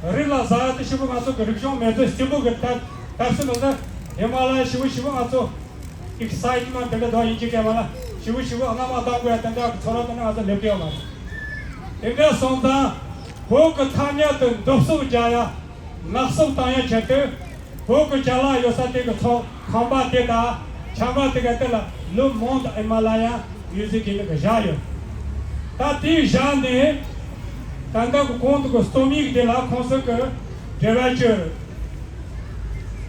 བ། རི་ལ་ཟག་ཡ་དེ་ཞེ་པོ་ང་ཚོ་གི་རིག་གཞུང་མེད་ཚོད་རྩེ་མོ་གི་ད་ད་སུ་ལ་ད་ཧི་མ་ལ་ཡ་ཞེ་པོ་ཞེ་པོ་ང་ཚོ་ཨེག་སའི་ཊི་མེན་ཊི་དེ་འདྲ་དོ་ཡིན་གཅིག་གས་མ་ལ་ཞེ་པོ་ཞེ་པོ་སྔ་མ་བཏང་དགོས་ཡ་དེ་འདྲ་གི་ཚོར་བ་དེ་ནི་ང་ཚོ་སླེབས་ཀྱི་ཡོད་མ་རེད། དེ་འདྲ་སོང་ཙང་བོད་གི་ཐ་སྙད་དེ་འདོགས་སོག་རྒྱག་ཡ། ནག་སོག་བཏང་ཡ་ཆེད་དུ། བོད་ཀྱི་ཅ་ལག་ཡོད་ས་དེ་གི་ཚོགས་ཁང་པ་དེ་དང་ཆམ་པ་དེ་ག་དེ་ལ་le monde himalayen music ཡིན་གི་བཞག་ཡོད། ད་དེའི་བཞག་ནས་ད་ལྟ་གི་གོང་དུ་གི་རྩོམ་ཡིག་དེ་ལ་ཁོང་ཚོ་གི་འབྲེལ་བ་བཅོལ།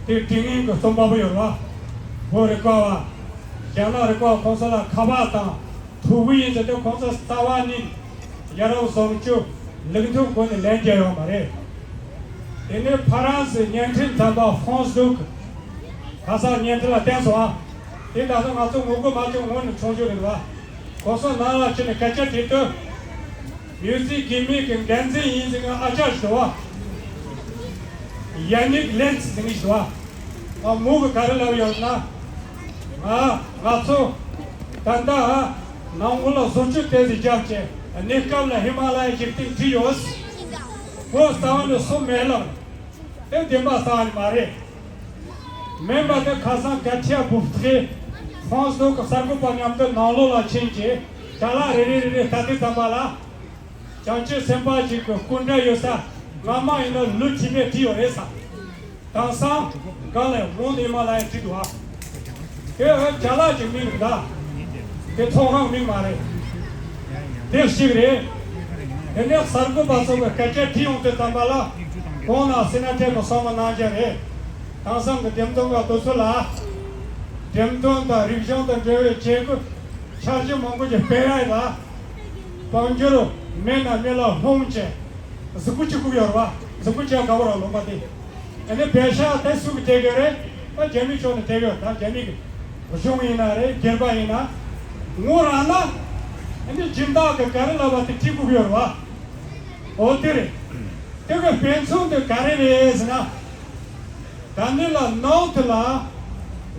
དེ་དྲི་ངན་གི་རྩོམ་པ་པོ་ཡོད་ར། བོད་རིག་པ་བ། རྒྱ་ནག་རིག་པ་བ་ཁོང་ཚོ་ལ་ཁ་པར་དང་། ཕྲུ་གུ་ཡིན་ཟེར་ཏེ་ཁོང་ཚོ་རྩ་བ་ནས་ཡ་རབས་བཟང་སྤྱོད་ལུགས་མཐུན་སྒོ་ནས་ལེན་རྒྱུ་ཡོད་མ་རེད། དེ་ནས་ཕ་རན་སི་བརྙན་འཕྲིན་ཚན་པ་ཧྥོང་སི་ཌུག་ག་ས་བརྙན་འཕྲིན་ལ་བརྟེན་སོང་ཨ། དེ་ད་ས་ང་ཚོ་ངོ་རྒོལ་མ་བྱུང་སྔོན་ནས་ཆུང་ཆུང་རེད་བ། ཁོང་ཚོ་ནང་ལ་ཕྱིན་ནས་སྐད་ཆ་དྲིས་དུས། མིའུ་ཟི་གི་མི་གི་འགན་འཛིན་ཡིན་ཟེར་ང་ཨ་ཅག་ཞིག་འདུག་བ། ཡ་ནིག་ལེན་ཚི་ཟེར་མི་ཞིག་འདུག་བ། ང་མོ་གི་ག་རེ་ལབ་ཡོད་ན། ང་ང་ཚོ་ད་ལྟ་ནང་ཁུལ་ལ་བཟོ་བཅོས་ཏོག་ཙམ་བརྒྱབ་བྱས་གནས་སྐབས་ལ་ཧི་མ་ལ་ཡའི་འཇིག་རྟེན་བྲིས་ཡོད། བོད་རྩ་བ་ནས་སུ་མེད་ལགས། དེ་བདེན་པ་རྩ་བ་ནས་མ་རེད། མིན་པ་དེ་ཁ་སང་གལ་ཆེ་བུ་ཕྲུག་ཧྥོང་སི་ནོ་གི་གསར་འགོད་པ་མཉམ་དུ་ནང་ལོགས་ལ་ཕྱིན་བྱས་ཅ་ལག་རེ་རེ་རེ་རེ་ལྟ་དུས་ཙམ་པ་ལ། བྱང་ཆུབ་སེམས་དཔའ་ཞིག་གི་སྐུ་འདྲ་ཡོད་ས་སྔ་མ་ཡིན་ན་ལུ་ཐི་མེད་བྲིས་ཡོད་རེད་ས། དེང་སང་གང་ལས་མོན་ཧི་མ་ལ་ཡ་བྲིས་འདུག་ཨ། དེ་ཨ་ཅ་ལག་གི་མིང་རེད་ད། དེ་ཚོང་ཁང་མིང་མ་རེད། དེ་གཅིག་རེད། དེ་ནས་གསར་འགོད་པ་ཚོ་གི་སྐད་ཆ་དྲིས་ཡོང་དུས་ཙམ་པ་ལ། གོང་ན་སི་ན་ཐེ་གི་སོང་བ་གནང་རྒྱུ་རེད། དེང་སང་གི་འདེམས་ཐོན་པ་དེ་ཚོ་ལ། འགྲེམས་སྟོན་དང་རིག་གཞུང་དང་འབྲེལ་བའི་བྱེད་སྒོ་འཆར་གཞི་མང་པོ་ཞིག་སྤེལ་ཡ་ཡིན་ལ། དཔལ་འབྱོར་མེད་ན་མི་ལ་ལྷུང་བྱས། གཟུགས་པོ་གཅིག་ཁུག་ཡོད་རེད་བ། གཟུགས་པོ་གཅིག་དགའ་བོ་ར་ལུང་པ་དེ། ཨ་ནི་བེ་ཤ་དེ་སུ་གི་སྤྲད་ཡོད་རེད། ད་རྒྱ་མི་ཕྱོགས་ནས་སྤྲད་ཡོད། ད་རྒྱ་མི་གི་གཞུང་ཡིན་ན་རེད། སྒེར་པ་ཡིན་ན། ངོ་རང་ན་ ཨ་ནི་སྦྱིན་བདག་གི་ག་རེ་ལབ་པ་དེ་བྲིས་དགོས་ཀྱི་ཡོད་རེད་བ། འོ་དེ་རེད། དེ་གི་དཔེ་མཚོན་དེ་ག་རེ་རེད་ཟེར་ན། ད་ནི་ལ་ནང་དུ་ལ་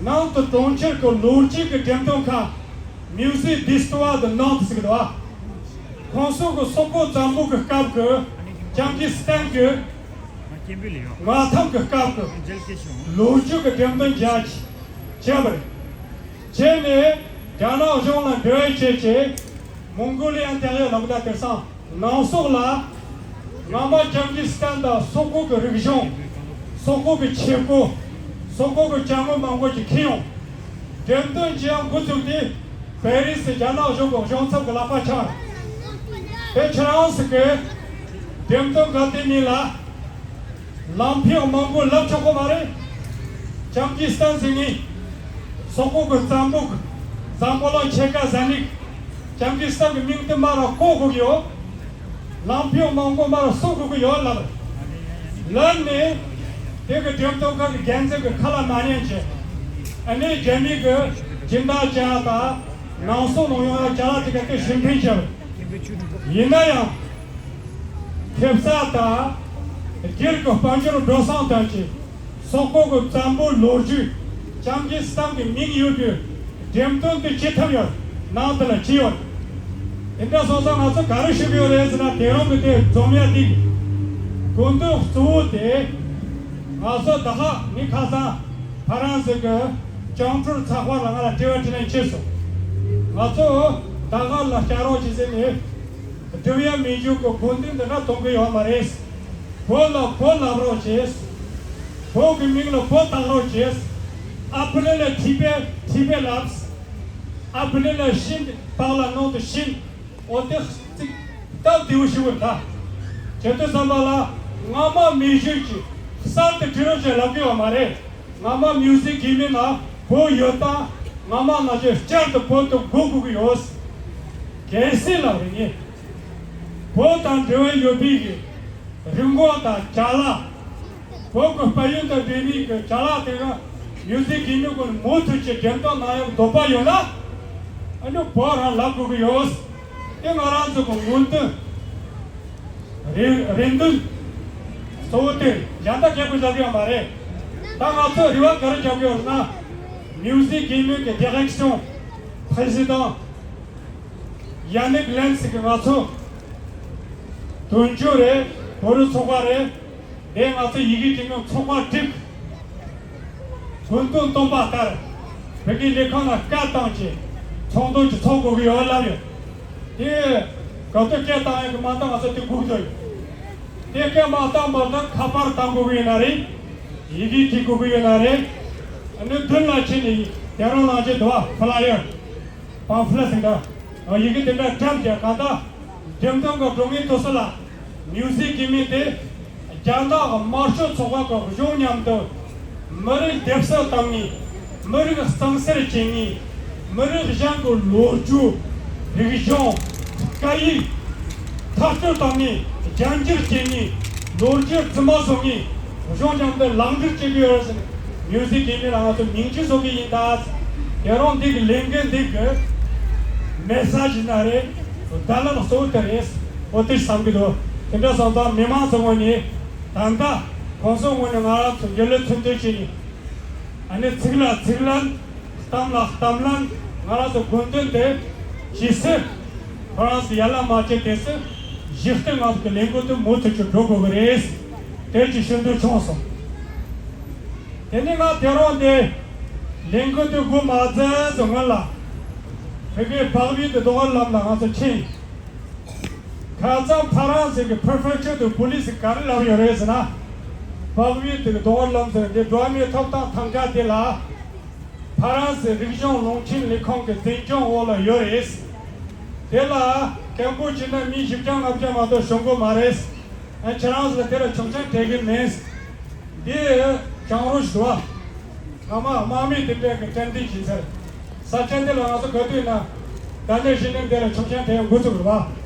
ནང་དུ་གྲོང་ཁྱེར་གྱི་ལོ་རྒྱུས་ཀྱི་འགྲེམས་སྟོན་ཁང་། Musée d'histoire de Nantes ཟེར་གི་འདུག་བ། ཁོང་ཚོ་གི་སོག་པོ་བཙན་པོ་གི་སྐབས་ཀྱི་ཅང་གིས་སྟན་གྱི་མངའ་ཐང་གི་སྐབས་ཀྱི་ལོ་རྒྱུས་ཀྱི་འགྲེམས་སྟོན་རྒྱག་བྱས་པ་རེད། བྱས་ནས་རྒྱ་ནག་གཞུང་ལ་འབྲེལ་བ་བྱས་བྱས། མོང་གོ་ལི་ཡན་ཏེ་ཡོ་ལབ་ད་དེང་སང་ནང་སོག་ལ། སྔ་མ་ཅང་གིས་སྟན་དང་སོག་པོ་གི་རིག་གཞུང་། སོག་པོ་གི་ཆས་གོས། སོག་པོ་གི་ཅ་དངོས་མང་པོ་ཅིག་ཁྱེར་ཡོང་། འགྲེམས་སྟོན་བྱེད་ཡག་འགོ་བཙུགས་ཏེ། པེ་རི་སི་རྒྱ་ནག་གཞུང་གི་གཞུང་ཚབ་ཀྱི་ལག་པ་འཆང་། དེ་ཁྱེད་རང་ཚོ་གི་འགྲེམས་སྟོན་ག་དེ་ནི་ལ། ལམ་ཕྱོགས་མང་པོ་ལབ་ཆོག་གི་མ་རེད། ཅང་གིས་སྟན་ཟེར་ནི། སོག་པོ་གི་བཙན་པོ་གི་བཙན་པོ་ལ་ཕྱེད་ཀ་ཟ་ནི། ཅང་གིས་སྟན་གི་མིང་དེ་མར་བཀོད་དགོས་ཀྱི་ཡོད། ལམ་ཕྱོགས་མང་པོ་མར་གསོ་དགོས་ཀྱི་ཡོད་ལབ། ལབ་ནས། དེ་གི་འགྲེམས་སྟོན་ཁང་གི་འགན་འཛིན་གི་ཁ་ལ་མ་ཉན་བྱས། ཨ་ནི་རྒྱ་མི་གི་སྦྱིན་བདག་ཅག་དང་ནང་སོག་ནང་ཡོང་ཡག་ཅ་ལག་དེ་ག་དེ་ཕྱིར་འཐེན་བྱས། ཡིན་ན་ཡང་། ཐེབས་རྩ་དང་། སྒེར་གྱི་དཔལ་འབྱོར་འགྲོ་སོང་དང་བཅས། སོག་པོ་གི་བཙན་པོའི་ལོ་རྒྱུས། ཅང་གིས་སྟན་གི་མིང་ཡོད་པའི་འགྲེམས་སྟོན་དེ་ཅི་ཐུབ་ཡོད། ནང་དུ་ལ་ཅི་ཡོད། དེ་འདྲ་སོང་ཙང་ང་ཚོ་ག་རེ་ཞུ་གི་ཡོད་རེད་ཟེར་ན། དེ་རིང་གི་དེ་འཛོམས་ཡ་དེ། དགོས་འདུན་གཙོ་བོ་དེ། ང་ཚོ་ད་ཧ་ནི་ཁ་སང་ཕ་རན་སི་གི་ཅང་ཀྲུར་ཚགས་པར་ལ་ང་ལ་དྲི་བ་དྲིས་ལན་བྱས་སོང་། ང་ཚོ་ད་ཧ་ལ་བསྐྱར་རོགས་བྱེད་ཟེར་ནས། སྒྲུབ་ཡ་མི་འཇུག་གི་དགོས་འདུན་འདི་འདྲ་གཏོང་གི་ཡོད་མ་རེད། བོད་ལ་བོད་ལབ་རོགས་བྱེད། བོད་ཀྱི་མིང་ལ་བོད་བཏགས་རོགས་བྱེད། ཨ་བུ་ལེ་ལ་ཐི་བེ་ཐི་བེ་ལབ། ཨ་བུ་ལེ་ལ་ཤིན་བཏགས་ལ་ནང་དུ་ཤིན། འོ་དེ་ཚིག་སྟབས་བདེ་བོ་ཞིག་བར་ད། བྱེད་དུས་ཙམ་པ་ལ་སྔ་མ་མི་ཞིག་གིས་གསར་དུ་བྲིས་རོགས་བྱེད་ལབ་ཀྱི་ཡོད་མ་རེད། སྔ་མ་མིའུ་ཟི་གི་མི་ན་བོད་ཡོད་དང་། སྔ་མ་ན་ཆེ་བསྐྱར་དུ་བོད་དུ་འགོད་དགོས་ཀྱི་ཡོད། གལ་སྲིད་ལ་རེ་ངེས། བོད་དང་འབྲེལ་བ་ཡོད་པའི་གི་རི་འགོག་དང་ཅ་ལག་བོད་ཀྱི་དཔལ་ཡོན་དང་འབྲེལ་བའི་གི་ཅ་ལག་དེ་ག་མིའུ་ཟི་གི་མི་ཀུན་མུ་མཐུད་ཀྱི་འགྲེམས་སྟོན་གནང་ཡག་འདོད་པ་ཡོད་ན། ཨ་ནི་བོད་རང་ལབ་དགོས་ཀྱི་ཡོད། དེ་ང་རང་ཚོ་གི་སྔོན་དུ། རེ་རེ་འདུན། གཙོ་བོ་དེ་ཡང་དག་རྒྱབ་ཀྱི་རྒྱབ་ཡོད་མ་རེད། ད་ང་ཚོ་རེ་བ་ག་རེ་རྒྱབ་ཡོད་ན། Musée Guimet གི་direction président Yannick Lenz གི་ང་ཚོ་དོན་གཅོད་རེད། བོད་རིགས་ཚོགས་པ་རེད། དེ་ང་ཚོ་ཡི་གེ་འབྲི་མཁན་ཚོགས་པ་བསྒྲིགས། དགོས་འདུན་བཏོན་པ་ལྟར། བོད་ཀྱི་ལས་ཁང་ལ་བཀའ་བཏང་བྱས། ཚོགས་འདུ་ཅིག་ཚོགས་དགོས་ཀྱི་ཡོད་ལབ་ཡོད། དེ་ག་དུས་སྐད་བཏང་ཡོད་ཀྱི་མ་གཏོགས་ང་ཚོ་དེ་སྒུག་བསྡད་ཡོད། དེ་སྐད་མ་བཏང་བར་དུ་ཁ་པར་བཏང་དགོས་ཀྱི་ཡོད་ན་རེད། ཡི་གེ་བྲིས་དགོས་ཀྱི་ཡོད་ན་རེད། ཨ་ནི་མདུན་ལ་ཕྱིན་ནས་དེ་རང་ལངས་བྱས་འདུག་བ། ཕ་ལ་ཡོད། པམ་ཕུ་ལེ་ཟིན་འདྲ། ཡི་གེ་དེ་འདྲ་བཀྲམ་བྱས། གང་ལྟར་འགྲེམས་སྟོན་གྱི་འགྲོ་མཁན་དེ་ཚོ་ལ་མིའུ་ཟི་གི་མི་དེ་རྒྱ་ནག་དམར་ཤོག་ཚོགས་པ་གི་གཞུང་མཉམ་དུ་མི་རིགས་སྡེབ་གསོད་བཏང་ནི། མི་རིགས་གཙང་སེལ་བྱེད་ནི། མི་རིགས་གཞན་གྱི་ལོ་རྒྱུས། རིག་གཞུང་། སྐད་ཡིག་འཐབ་རྩོད་བཏང་ནི། རྒྱ་འགྱུར་བྱེད་ནི། ལོ་རྒྱུས་རྫུན་མ་བཟོ་ནི། གཞུང་མཉམ་དུ་ལག་འབྲེལ་བྱེད་ཀྱི་ཡོད་ཟེར་ནས་མིའུ་ཟི་གི་མི་ལ་ང་ཚོ་མིང་ཅིག་བཟོ་གི་ཡིན་ད། དེ་རིང་འདི་གི་ལས་འགན་འདི་གི་མེ་སེ་ཇི་ན་རེད། བརྡ་ལན་གཙོ་བོ་དེ་རེད། འོ་དེ་བསམ་གི་འདུག་དེ་འདྲ་སོང་ཙང་མི་མང་ཚོ་ངོས་ནས་ད་ལྟ་གོང་ས་ངོས་ནས་ང་རང་ཚོ་འགན་ལེན་མཚོན་དོན་བྱས་ནས། ཨ་ནི་ཚིག་ལ་ཚིག་ལན། གཏམ་ལ་གཏམ་ལན། ང་རང་ཚོ་དགོས་འདུན་དེ་ཇི་སྲིད་ཁོ་རང་ཚོ་ཡར་ལ་མ་བྱེད་དེ་སྲིད་གཞི་རྟེན་ང་ཚོ་གི་ལས་འགུལ་དེ་མུ་མཐུད་ཀྱིས་འགྲོ་དགོས་ཀྱི་རེད། དེ་ཅིག་ཞུ་འདོད་བྱུང་སོང་། དེ་ནས་ང་དེ་རིང་འདི་ལས་འགུལ་དེ་འགོ་མ་བཙུགས་སྔོན་ལ་བོད་པའི་འཕགས་བོད་དེ་རྡོ་དཀར་ལམ་ལ་ང་ཚོ་ཕྱིན། ཁ་སང་ཕ་རན་སི་གི་པི་རི་ཕེག་ཅར་དུ་པུ་ལི་སི་ག་རེ་ལབ་ཡོད་རེད་ཟེར་ན། འཕགས་བོད་དེ་གི་རྡོ་དཀར་ལམ་ཟེར་འདི་འགྲོ་བ་མིའི་ཐོབ་ཐང་ཐང་ཀ་དེ་ལ། ཕ་རན་སི་རིག་གཞུང་རླུང་འཕྲིན་ལས་ཁང་གི་འཛིན་སྐྱོང་འོག་ལ་ཡོད་རེད། དེ་ལ་སྐད་འབོད་བྱས་ན་མི་བཞི་བརྒྱ་ལྔ་བརྒྱ་མ་གཏོགས་ཞུགས་ཀྱི་མ་རེད། ཨ་ཁྱེད་རང་ཚོ་ལ་དེ་ལ་ཆོག་མཆན་སྤྲད་ཀྱི་མིན། འདི་བྱང་རོ་ཞུ་བ། སྔ་མ་དམག་མི་དེ་འདྲས་ཀྱི་དྲན་རྟེན་བྱིན་ཚར། ས་ཆ་འདི་ལ་ང་ཚོ་ག་དུས་ན་ད་ལྟ་གཞི་ནས་འདི་ལ་ཆོག་མཆན་སྤྲད་འགོ་ཚུགས་རེད་བ།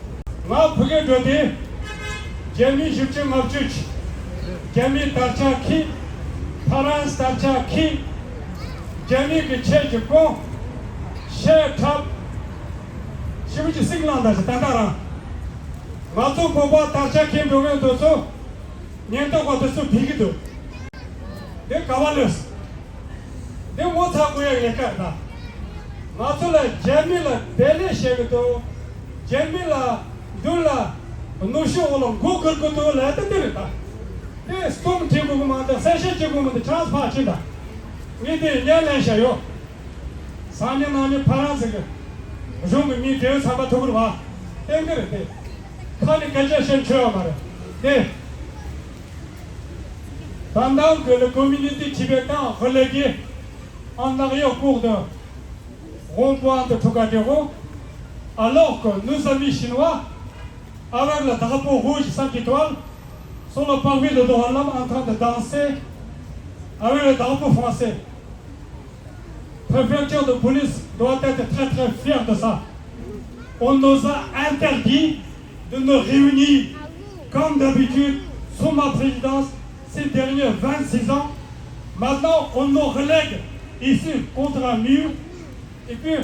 ང་ཕ་གིར་འགྲོ་དུས། རྒྱ་མི་བཞི་བཅུ་ལྔ་བཅུ་གིས་རྒྱ་མིའི་དར་ཆ་ཁྱེར། ཕ་རན་སི་དར་ཆ་ཁྱེར། རྒྱ་མི་གི་ཆས་ཀྱི་གོན། ཤ་འཁྲབ། ཞེ་པོ་ཅིག་སྲིད་ལངས་ད་ཞིག་ད་ལྟ་རང་། ང་ཚོ་བོད་པ་དར་ཆ་འཁྱེར་འགྲོ་མཁན་དེ་ཚོ་ཉེན་རྟོག་པ་དེ་ཚོ་བྲིས་ཀྱི་འདུག་དེ་ག་བ་ལོས། དེ་ངོ་ཚ་དགོས་ཡག་ལས་ཀ་རེད་ད། ང་ཚོ་ལ་རྒྱ་མི་ལ་བདེ་ལེགས་བཤད་གི་འདུག་རྒྱ་མི་ལ་མདུན་ལ་གནོན་ཤུགས་འོག་ལ་མགོ་སྒུར་གི་འདུག་ལབ་ད་དེ་རེད་ད། དེ་སྟོང་བྲིས་དགོས་གི་མ་འདུག་གསལ་བཤད་བྱེད་དགོས་མི་འདུག་ཁྲང་ཕ་ཕྱིན་ད། ངས་དེ་བརྙན་ལེན་བྱ་ཡོད། སང་ཉིན་གནངས་ཉིན་ཕ་རན་སི་གི་གཞུང་གི་མིའི་འབྲེལ་ཡོད་ཚན་པ་ཐུག་གི་རེད་བ། བསྟན་གི་རེད་དེ། ཁ་ནས་སྐད་ཆ་བཤད་འཕྲོད་ཡོད་མ་རེད་དེ། Pendant que le communauté tibétaine en relégué en arrière-cour de rond-point de Trocadéro, alors que nos amis chinois, avec le drapeau rouge cinq étoiles, sur le parvis de Doralam en train de danser avec le drapeau français. Préfecture de police doit être très très fière de ça. On nous a interdit de nous réunir comme d'habitude sous ma présidence ces derniers vingt-six ans. Maintenant, on nous relègue ici contre un mur. Et puis,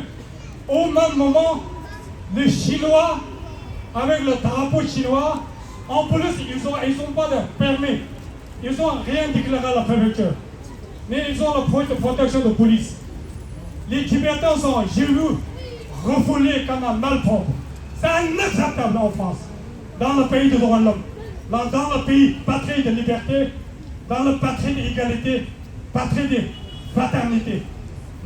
au même moment, les Chinois, avec le drapeau chinois, en plus, ils ont, ils ont pas de permis. Ils ont rien déclaré à la préfecture. Mais ils ont le point de protection de police. Les Tibétains sont, j'ai vu, refoulés comme un malpropre. C'est inacceptable en France, dans le pays de droit de l'homme, dans, dans le pays patrie de liberté, dans le patrie d'égalité, patrie de fraternité.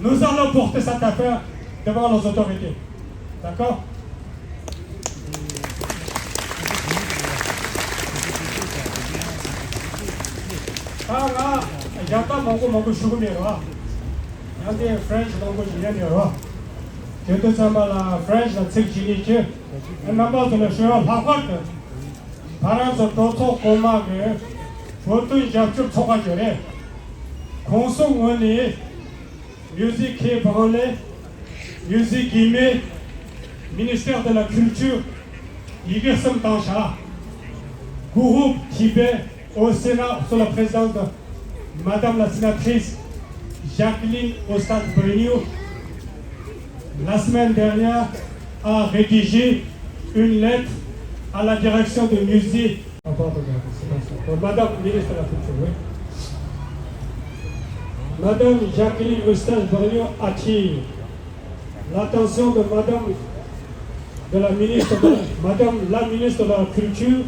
Nous allons porter cette affaire devant les autorités. D'accord ? ད་ང་རྒྱ་སྐད་མང་པོ་མང་པོ་ཞུ་གི་མེད་རོ། ཡང་དེ་French་མང་པོ་ཞིག་ཉན་ཡོད་རོ། དེ་དུས་ཙམ་པ་ལ་French་ལ་ཚིག་ཅིག་ནི་ཅི། རྣམ་པ་ཚོ་ལ་ཞུ་ཡ་ལྷག་པར་དུ་ཕ་རན་སི་གྲོས་ཚོགས་གོང་མ་གི་བོད་དོན་རྒྱབ་སྐྱོར་ཚོགས་པ་ཅིག་རེད། ཁོང་ཚོ་ངོས་ནས། Musée Quai Branly, Musée Guimet, ministère de la Culture, ཡི་གེ་གསུམ་བཏང་བཞག Groupe Tibet au Sénat, sous la présidence de Madame la sénatrice Jacqueline Eustache-Brinio, la semaine dernière, a rédigé une lettre à la direction du musée. Madame ministre de la Culture, oui. Madame Jacqueline Eustache-Brinio attire l'attention de Madame, de la ministre, de, Madame la ministre de la Culture.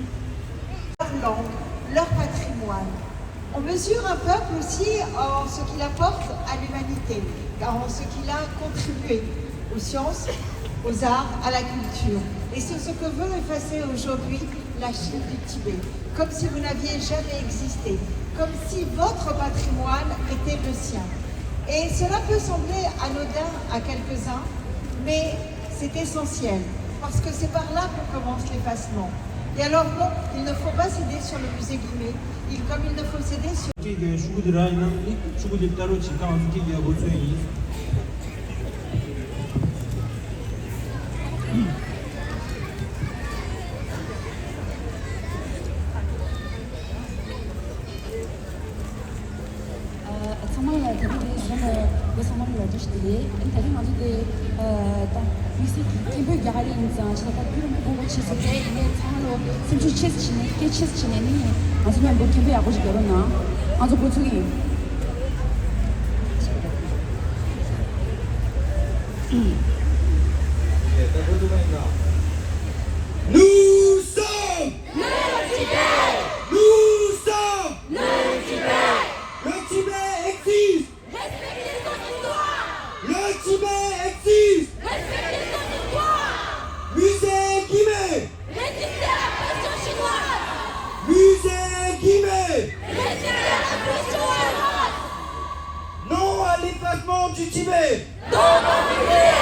Leur langue, leur patrimoine. On mesure un peuple aussi en ce qu'il apporte à l'humanité, en ce qu'il a contribué aux sciences, aux arts, à la culture. Et c'est ce que veut effacer aujourd'hui la Chine du Tibet, comme si vous n'aviez jamais existé, comme si votre patrimoine était le sien. Et cela peut sembler anodin à quelques-uns, mais c'est essentiel, parce que c'est par là que commence l'effacement. Et alors, non, il ne faut pas céder sur le musée Guimet, il, comme il ne faut céder sur ཚང་མ་ལ་དེ་རིང་དེ་བཟོ་ལ་བོད་ཚང་མ་ལ་ལ་འདྲི་ཞུ་གི་ཡོད། ཨ་ནི་དེ་རིང་ང་ཚོ་དེ་ད་དམིགས་བསལ་གྱི་སྐད་འབོད་རྒྱག་ག་རེ་ཡིན་ཙང་ཆེ་ད་ད་བོད་རང་གི་ཀོང་ཀོ་ཆེ་ཟེར་ཏེ་ཡིན་ནའི་ཚང་མ་ལོ་སེམས་ཤུགས་ཆེ་ཙམ་བྱས་ནས་སྐད་ཆེ་ཙམ་བྱས་ནས་ནི་ང་ཚོ་མཉམ་དུ་སྐད་འབོད་ཡག་པོ་ཞིག་རྒྱག་རོགས་གནང་། ང་ཚོ་འགོ་ཚུགས་ཀྱི་ཡིན། Nous sommes Nous sommes le Tibet. Le Tibet existe. Respectez son histoire. Le Tibet existe. Respectez son histoire. Musée Guimet. Résistez à la pression chinoise. Musée Guimet. Résistez à la pression chinoise. Non à l'effacement du Tibet. Non au musée.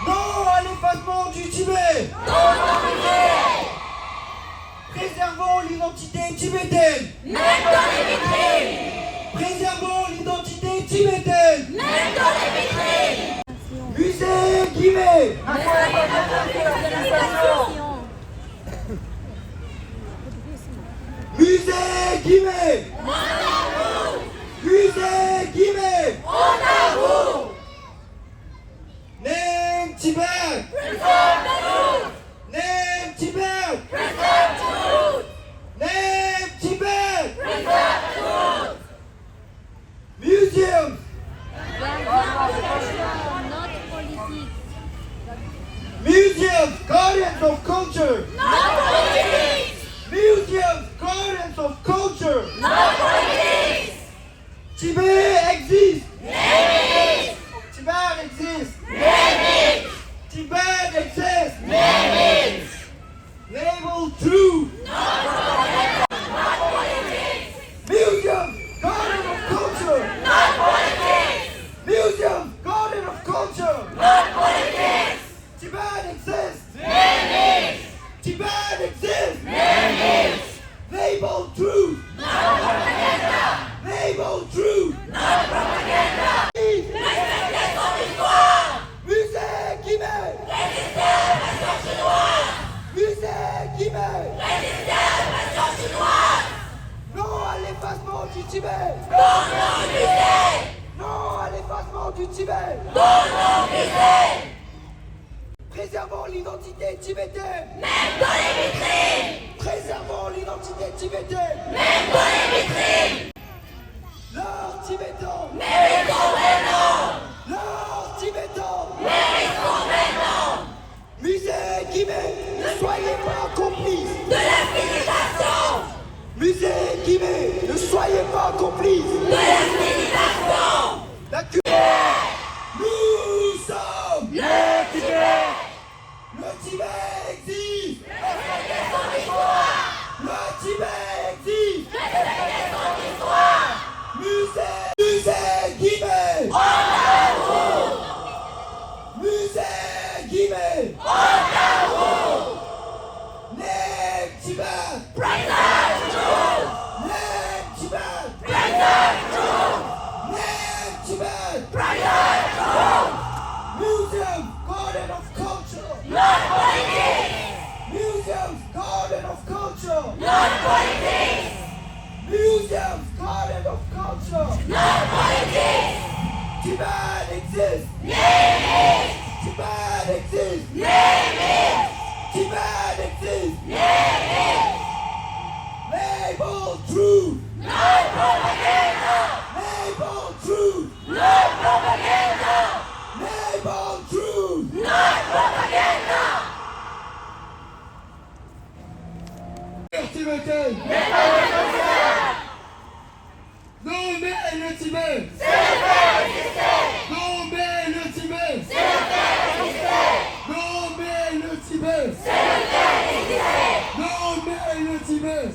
Non à l'effacement du Tibet. Non au musée. Préservons l'identité tibétaine. Même dans les vitrines. Préservons l'identité tibétaine. Même dans les vitrines. Musée Guimet. Musée Guimet. Musée Guimet. Name Tibet. Preserve Museums. Not politics. Museums, guardians of culture. Not politics. Museums, guardians of culture. Not politics. Tibet exists. Name it. Tibet exists. Name it. Tibet exists. Name it. Label truth. Not politics. Museum, guardian of culture. Not politics. Museum, guardian of culture. Not politics. Tibet exists. Name it. Tibet exists. Name it. Label truth. Not propaganda. Label truth. Not propaganda. Respectez son histoire. Musée Guimet. Résistez à l'oppression chinoise. Musée Guimet. Résistez à l'oppression chinoise. Non à l'effacement du Tibet. Non au musée. Non à l'effacement du Tibet. Non au musée. Préservons l'identité tibétaine. Même dans les vitrines. Préservons l'identité tibétaine. Même dans les vitrines. L'art tibétain. Mérite son vrai nom. L'art tibétain. Mérite son vrai nom. Musée Guimet, ne soyez pas complices. De l'assimilation. Musée Guimet, ne soyez pas complices. De l'assimilation. La cu- Nous sommes le Tibet. Le Tibet existe. Respectez son histoire. Le Tibet existe. Respectez son histoire. Musée, musée Guimet. On a vous. Musée Guimet. On a vous. Name Tibet. Preserve truth. Name Tibet. Preserve truth. Name Tibet. Preserve truth. Museum, garden of culture. Not politics. Museum, garden of culture. Not politics. Museum, garden of culture. Not politics. Tibet exists. Name it. Tibet exists. Name it. Tibet exists. Name it. Label truth. Not propaganda. Label truth. Not propaganda. Label truth. Not propaganda. Tibétain. Non, mais le Tibet. Non, mais le Tibet. Non, mais le Tibet. Non, mais le Tibet.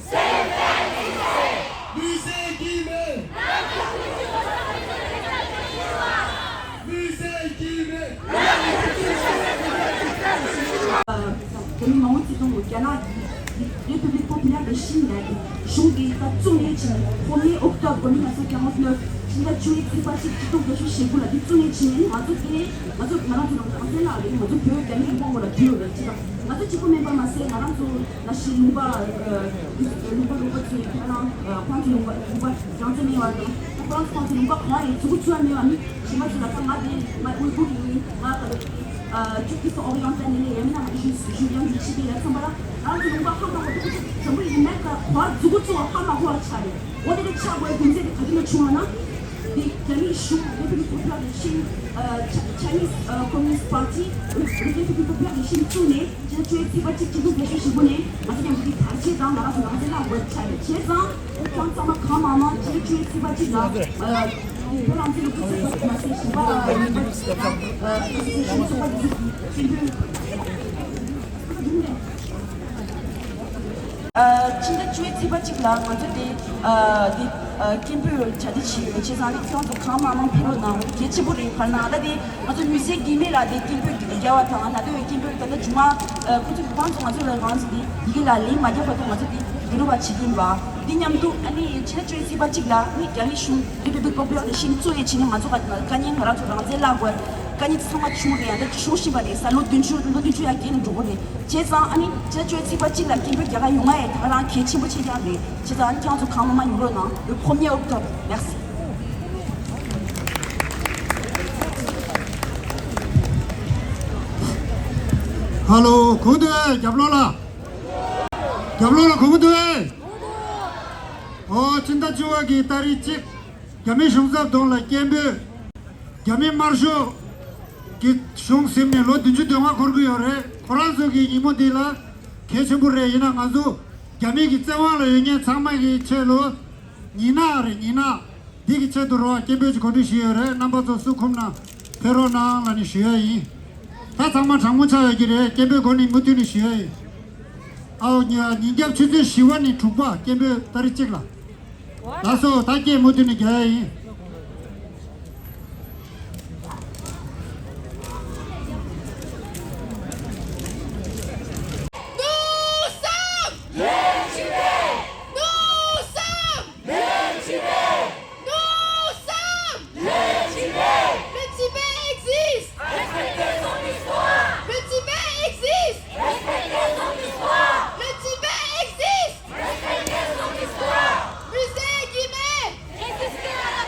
Musée Guimet. Musée Guimet. République populaire de Chine ལ་གཞུང་གིས་ད་བཙུགས་ནས་ཕྱིན་ནས་ཕོ་མའི་ཨོག་ཊོབ་གོ་མི་ང་ཚོ་གྱ་ངོ་སྣོད་ཕྱི་ཟླ་བཅུ་ཡི་ཚེས་པ་གཅིག་སྤྱི་ཚོགས་འགྲེལ་བཤད་ཞུ་དགོས་ལ་འདི་བཙུགས་ནས་ཕྱིན་ནས་ང་ཚོ་དེ་ང་ཚོ་ང་རང་ཚོ་རང་ཚོ་ལ་རེད། ང་ཚོ་བོད་རྒྱ་མི་ཡིན་པ་ངོ་ལ་དུས་ཡོད་རེད། ཅི་ད་ང་ཚོ་གཅིག་པོ་མིན་པ་མ་ཟད་ང་རང་ཚོ་ན་ཤི་ལུང་པ་ལུང་པ་ལུང་པ་ཚོའི་ཁྱེད་རང་ཁོང་ཚོ་ལུང་པ་ལུང་པ་རང་ཚོ་མིན་བར་དང་ཁོང་ཚོ་ཁོང་ཚོ་ལུང་པ་གང་ཡིན་ཚུགས་ཚུགས་མིན་བ་མི་གཞན་པ་ཚོ་ལ་ད་ང་དེ་ང་ཝི་ཀུར་ཡིན་ང་ད། Turquie orientale ནས་ཡང་ན་ཞུ་ཞུ་ཡང་འདི་ཕྱི་དེ་ཡང་ཚང་མ་ལ་རང་གི་ལུང་པ་ཧ་གོ་བ་འདུག་ཚང་མ་ཡིན་ན་ཀ་གོ་བ་འཛུགས་འགོ་ཚུགས་པ་ཧ་མ་གོ་བ་ཆགས་རེད། འོ་དེ་འདྲ་ཆགས་དགོས་རྒྱུ་མཚན་དེ་ག་དུས་ནས་བྱུང་བ་ན། འདི་རྒྱ་མིའི་གཞུང་République populaire de Chine Chinese Communist Party République populaire de Chine བཙུགས་ནས་ཕྱི་ཟླ་བཅུ་པའི་ཚེས་པ་གཅིག་སྤྱི་ཟླ་བཞི་བཞི་པོ་ནས་ང་ཚོ་མཉམ་དུ་འདི་དར་ཆེད་དང་ང་རང་ཚོ་ནང་ཚན་ལ་འགོད་ཆགས་རེད། བྱས་ཙང་། ཁྱོད་ཚང་མ་གང་མང་མང་ཕྱི་ཟླ་བཅུ་པའི་ཚེས་པ་གཅིག་ལ་བོད་རང་བཙན་སློབ་ཕྲུག་ཚོགས་པ་མ་ཟད་གཞན་པ་ཡིན་པ་ཚོགས་པ་འདི་ཚོ་གི་སྐད་འབོད། ཕྱི་ཟླ་བཅུ་པའི་ཚེས་པ་གཅིག་ལ་ང་ཚོ་དེ་དེ་སྐད་འབོད་གྲ་སྒྲིག་བྱས་ཡོད། བྱས་ཙང་ཁྱོད་ཚོ་གང་མང་མང་ཕེབས་རོགས་གནང་། གལ་ཆེན་པོ་རེད། བར་ན་ད་དེ་ང་ཚོ་མི་སེར་གྱི་མི་ལ་དེ་སྐད་འབོད་རྒྱག་པ་དང་ད་ལྟ་བའི་སྐད་འབོད་ད་ལྟ་མཇུག་མ་ཁོ་ཚོ་གི་ཁོང་ཚོ་ང་ཚོ་ལ་རང་ཚོ་དེ་ཡི་གེ་ལ་ལན་མ་རྒྱག་བར་དུ་ང་ཚོ་དེ་ཡི་རུ་བ་བྱེད་ཀྱིན་པ། འདི་མཉམ་དུ་ཨ་ནི་ཕྱི་ཟླ་བཅུ་པའི་ཚེས་པ་གཅིག་ལ་ནི་རྒྱ་མི་གཞུང་République populaire de Chine བཙུགས་ཡས་བྱས་ནས་ང་ཚོ་ག་དཀའ་ཉེན་ང་རང་ཚོ་རང་བཙན་བརླག་དགོས་དཀའ་ཉེན་ཚང་མ་བྱུང་རེད། ཡང་ད་བྱུང་བཞིན་པ་རེད། ས་ལོ་བདུན་ཅུ་ལོ་བདུན་ཅུ་ཡར་རྒྱས་ནས་འགྲོ་གི་རེད། བྱས་ཙང་ཨ་ནི་ཕྱི་ཟླ་བཅུ་པའི་ཚེས་པ་གཅིག་ལ་སྐད་འབོད་རྒྱག་ག་ཡོང་ང་ཡས་ད་ག་རང་གལ་ཆེན་པོ་ཆེ་རྐྱང་རེད། བྱས་ཙང་ཨ་ནི་ཁྱེད་རང་ཚོ་གང་མང་མང་ཡོང་རོགས་གནང་། Le premier octobre. Merci. ཧ་ལོ། གོ་འདུག་ཨེ། རྒྱབ་ལོགས་ལ། རྒྱབ་ལོགས་ལ་གོ་གི་འདུག་ཨེ། ཨོ། ཕྱི་ཟླ་བཅུ་པ་གི་ཏ་རིག་གཅིག་རྒྱ་མི་གཞུང་ཚབ་གདོང་ལ་སྐད་འབོད། རྒྱ་མི་དམར་ཤོག་གི་གཞུང་ཟིན་ནས་ལོ་བདུན་ཅུ་དོན་ལྔ་འཁོར་གྱི་ཡོད་རེད། ཁོ་རང་ཚོ་གི་ཉིན་མོ་འདི་ལ་གལ་ཆེན་པོ་རེད། ཡིན་ན་ང་ཚོ་རྒྱ་མི་གི་བཙན་དབང་ལ་ཡོད་མཁན་ཚང་མ་གི་ཆེད་ལ་ཉི་ནག་རེད། ཉི་ནག་འདི་གི་ཆེད་དུ་རོགས་སྐད་འབོད་ཅིག་གོ་སྒྲིག་ཞུས་ཡོད་རེད། རྣམ་པ་ཚོ་སུ་ཁོམ་ན་ཕེབས་རོགས་གནང་ལབ་ནས་ཞུ་ཡ་ཡིན། ད་ཚང་མ་གྲང་མོ་ཆགས་ཡོད་ཀྱི་རེད། སྐད་འབོད་གོ་ནས་མུ་མཐུད་ནས་ཞུ་ཡ་ཡིན། ཨའོ། ཉི་ཉིན་རྒྱབ་ཆུ་ཚོད་བཞི་པ་ནས་དྲུག་པ་སྐད་འབོད་ཏ་རིག་གཅིག་ལ། ལགས་སོ། ད་སྐད་མུ་མཐུད་ནས་རྒྱག་ཡ་ཡིན། Nous sommes les Tibétains. Nous sommes les Tibétains. Nous sommes les Tibétains. Le Tibet existe. Respectez son histoire. Le Tibet existe. Respectez son histoire. Le Tibet existe. Respectez son histoire. Musée Guimet. Résistez à la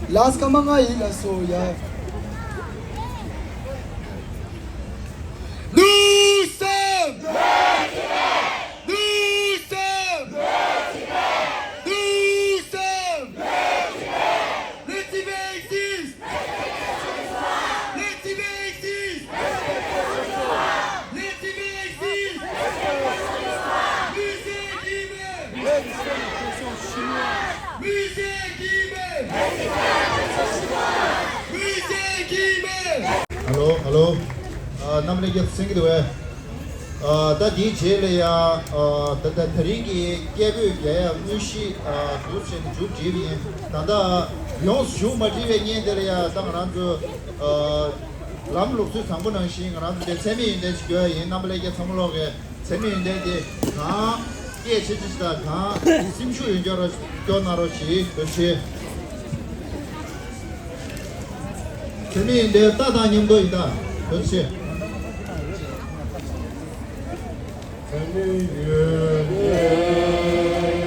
ལས་ཀ་མ་ང་ཡིན་ལ་སོ་ཡ། Nous sommes Nous sommes Nous sommes Le Tibet existe Le Tibet existe Le Tibet existe Musée Guimet Musée Guimet Musée Guimet Hello, hello. ཨ། རྣམ་པ་ལྷན་རྒྱས་གསན་གྱི་འདུག་གས། ཨ། ད་འདིའི་རྗེས་ལ་ཡང་། ཨ། ད་ད་ད་རིང་གི་སྐད་འབོད་རྒྱག་ཡ་དངོས་གཞི། ཨ། འདུག་བྱས་ནས་མཇུག་སྒྲིལ་བ་ཡིན། ད་ལྟ་ཡོངས་སུ་མཇུག་མ་སྒྲིལ་བའི་སྔོན་དེ་ལ་ཡང་ད་ང་རང་ཚོ། ཨ། ལམ་ལུགས་སྲོལ་བཟང་པོ་ནང་བཞིན་ང་རང་ཚོ་འདིར་མཚན་སྨད་ཡོན་ཏན་ཞིག་སྐྱོན་ཡིན། རྣམ་པ་ལྷན་རྒྱས་ཚང་མ་ལོག་གི་མཚན་སྨད་ཡོན་ཏན་དེ་གང་སྐད་ཆེ་ཆེ་ཞིག་དང་གང་སེམས་ཤུགས་ཡོད་སྐྱོ་རོགས་སྐྱོ་གནང་རོགས་ཞེས་འབོད་ཆེ། མཚན་སྨད་ཡོན་ཏན་རྟ་དང་མཉམ་དུ་ཡིན་ད། འབོད་ཆེ། མཚན་སྨད་ཡོན་ཏན།